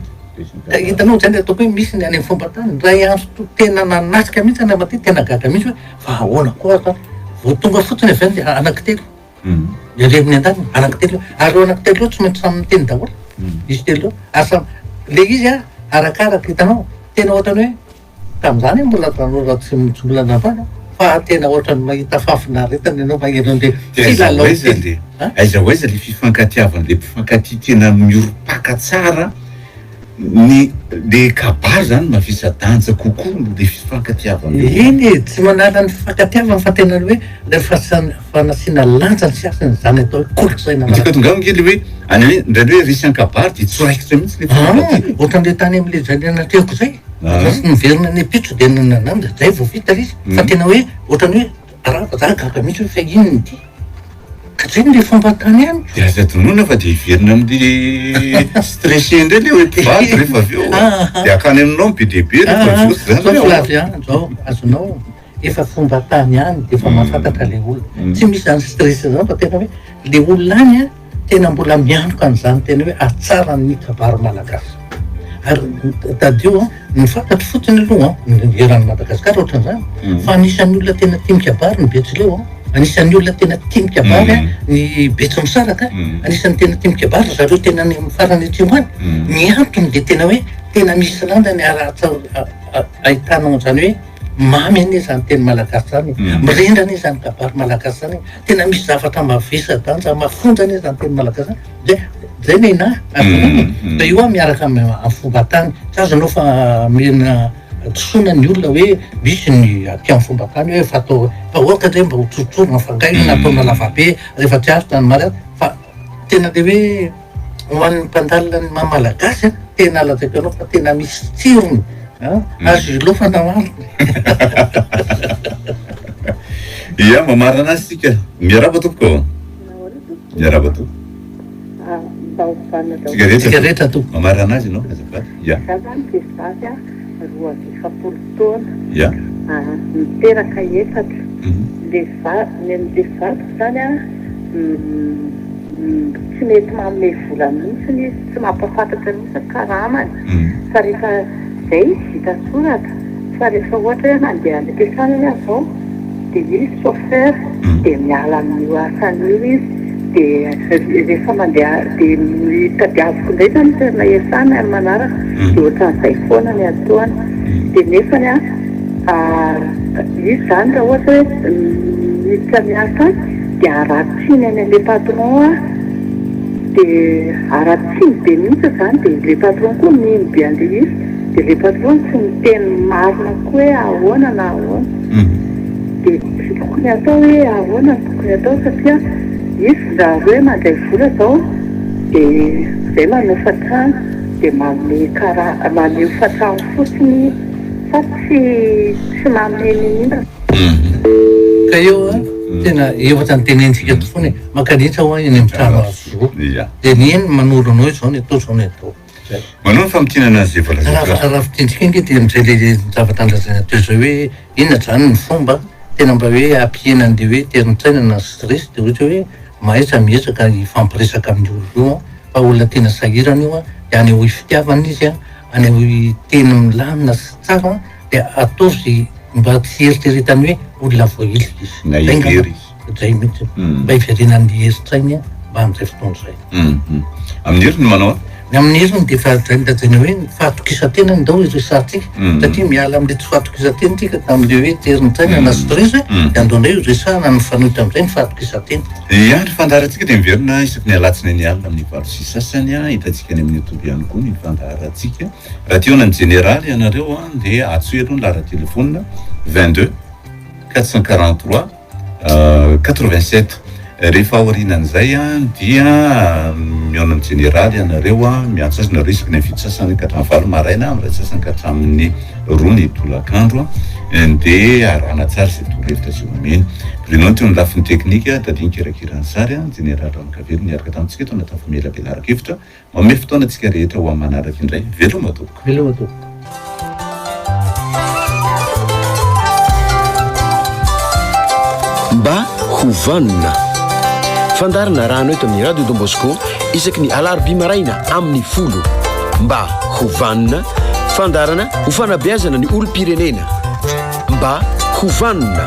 Ka hitanao zany ataoko hoe misy ny any amin'ny fomban-tany, indray andro to tena nanatrika mihitsy any Ramatoa, tena gaga mihitsy hoe fa ahoana koa ary zany, vao tonga fotsiny avy any de anankitelo. Ny ery amin'ny andaniny, anankitelo eo. Ary ireo anankitelo ireo tsy maintsy samy miteny daholo. Izy telo ireo. Ary samy, le izy an, arakaraka, hitanao, tena ohatran'ny hoe, tamin'izany aho mbola tanora tsy tsy mbola nanambady an, fa tena ohatran'ny mahita fahafinaretana ianao maheno an'le Dia aiza ho kilalao aiza teny. le, An? aiza ho aiza le fifankatiavan'le mpifankatia tena miorim-paka tsara Ny le kabary zany mavesa-danja kokoa noho le fifankatiavana eo. Eny e, tsy manala ny fifankatiavana fa tena hoe le fanasiana lanja ny siasany izany atao hoe kolontsaina Ny tiako atongavana ange le hoe any hoe indraindray hoe resy an-kabary dia tsy raikitra mihitsy le fifankatiavana. Ohatran'le tany amin'le zay natrehiko zay, lasa niverina any ampitso dia nanana zay vao vita le izy fa tena hoe ohatran'ny hoe rava za gaga mihitsy hoe fa inona ity. Ka zay le fomba tany amiko. Dia aza adinoina fa dia hiverina amin'le stressé indray le hoe mpivady rehefa avy eo. Dia hakany aminao ny be dia be rehefa avy eo. Zany Zao hoe ahoana? Flavien, zao azonao efa fomba tany any dia efa mahafantatra le olona. Tsy misy zany stress zany fa tena hoe le olona any an, tena mbola mianoka an'izany tena hoe hatsaran'ny kabary malagasy. Ary tadidio an, ny fantatro fotsiny aloha an, ny eran'i Madagasikara ohatran'izany, fa anisan'ny olona tena tia mikabary ny Betsileo an. Anisan'ny olona tena tia mikabary an, ny Betsimisaraka, anisan'ny tena tia mikabary ry zareo tena any amin'ny farany atsimo any. Ny antony dia tena hoe tena misy lanjany ary ahitanao an'izany hoe mamy anie izany teny malagasy izany e, mirindra anie izany kabary malagasy izany e, tena misy zavatra mavesa-danja, mafonja anie izany teny malagasy izany. Dia zay ny ahy, azonao e. Fa io an miaraka amin'ny fomban-tany, tsy azonao fa omena disoana ny olona hoe misy ny aty amin'ny fomban-tany hoe efa atao fa aoka re mba ho tsotsorina fa nga io nataona lavabe rehefa tsy aritra ny mariazy fa tena le hoe ho an'ny mpandalina ny maha malagasy an, tena lazaiko anao fa tena misy tsirony an, azo ilofana marina. Ia, mamarana azy isika. Miarahaba tompoko ô. Miarahaba tompoko. Tsika Tsika rehetra tompoko. Mamarana azy ianao azafady. Ya. Za zany vehivavy a, 42 taona. Ya. Niteraka efatra. Le va- ny an'le vadiko zany a, tsy mety manome vola mihitsy izy, tsy mampahafantatra mihitsy ny karamany. Fa rehefa zay izy vita soratra, fa rehefa ohatra hoe handeha any am-piasana anie aho zao, dia izy chauffeur dia miala amin'io asany io izy dia rehefa mandeha dia tadiaviko indray zany ny toerana iasany amin'ny manaraka dia ohatran'izay foana ny ataony dia nefany an izy zany raha ohatra hoe miditra miasa any dia haratsiny any amin'ilay patron an dia haratsiny be mihitsy zany dia ilay patron koa mino be an'ilay izy dia ilay patron tsy miteny marina koa hoe ahoana na ahoana. Dia tsy tokony atao hoe ahoana no tokony atao satria izy raha hoe mandray vola zao dia zay manofa trano dia manome kara manome hofantrano fotsiny izy. Fa tsy tsy manome n'inon'inona. Ka eo an, tena eo ohatran'ny tenenitsika eto foana e, mankanetsa hoa eny amin'ny trano azo zo, dia ny eny manoro anao hoe izao ny atao, izao ny atao. Zay. Manao ny famintinana an'izay voalaza teo. Raha fintintsika ange dia amin'izay le zavatra nolazaina teo izay hoe inona izany ny fomba tena mba hoe hampihena an'le hoe terin-tsaina na stress dia ohatra hoe mahaiza miezaka hifampiresaka amin'ny olona io an, fa olona tena sahirana io an, dia anehoy fitiavana izy an, anehoy teny milamina sy tsara an, dia ataovy izay mba tsy hieritreretany hoe olona voahilika izy. Na hivery izy. Izay mihitsy. Mba hiverenan'ny herin-tsainy mba amin'izay fotoana izay. Amin'ny heriny manao ahoana? Ny amin'ny heriny dia efa izay nolazaina hoe ny fahatokisan-tena ndao hiresahantsika satria miala amin'ilay tsy fahatokisan-tena isika tamin'ilay hoe terin-tsaina na stress dia andao indray horesahana ny mifanohitra amin'izay ny fahatokisan-tena. Ia, ny fandaharantsika dia miverina isaky ny alatsinainy alina amin'ny 8:30, hitantsika any amin'ny youtube ihany koa ny fandaharantsika. Raha te hihaona amin'ny jeneraly ianareo dia antsoy aloha ny laharan-telefaonina 22 443 87. Rehefa aorianan'izay dia mihaona amin'ny jeneraly ianareo, miantso azy nareo isaky ny amin'ny fito sasany ka hatramin'ny valo maraina, amin'ny iray sasany ka hatramin'ny roa ny tolakandro dia arahana tsara izay torohevitra izay omeny. Bruno teo amin'ny lafiny teknika, Daddy nikirakira ny sary, Jeneraly Ramakavelo niaraka tamintsika eto anatin'ny famelabelaran-kevitra. Manome fotoana antsika rehetra ho amin'ny manaraka indray. Veloma tompoko. Veloma tompoko. Mba ho vanona. Fandaharana arahana eto amin'ny Radio Don Bosco isaky ny alarobia maraina amin'ny folo. Mba ho vanona. Fandaharana ho fanabeazana ny olom-pirenena. Mba ho vanona.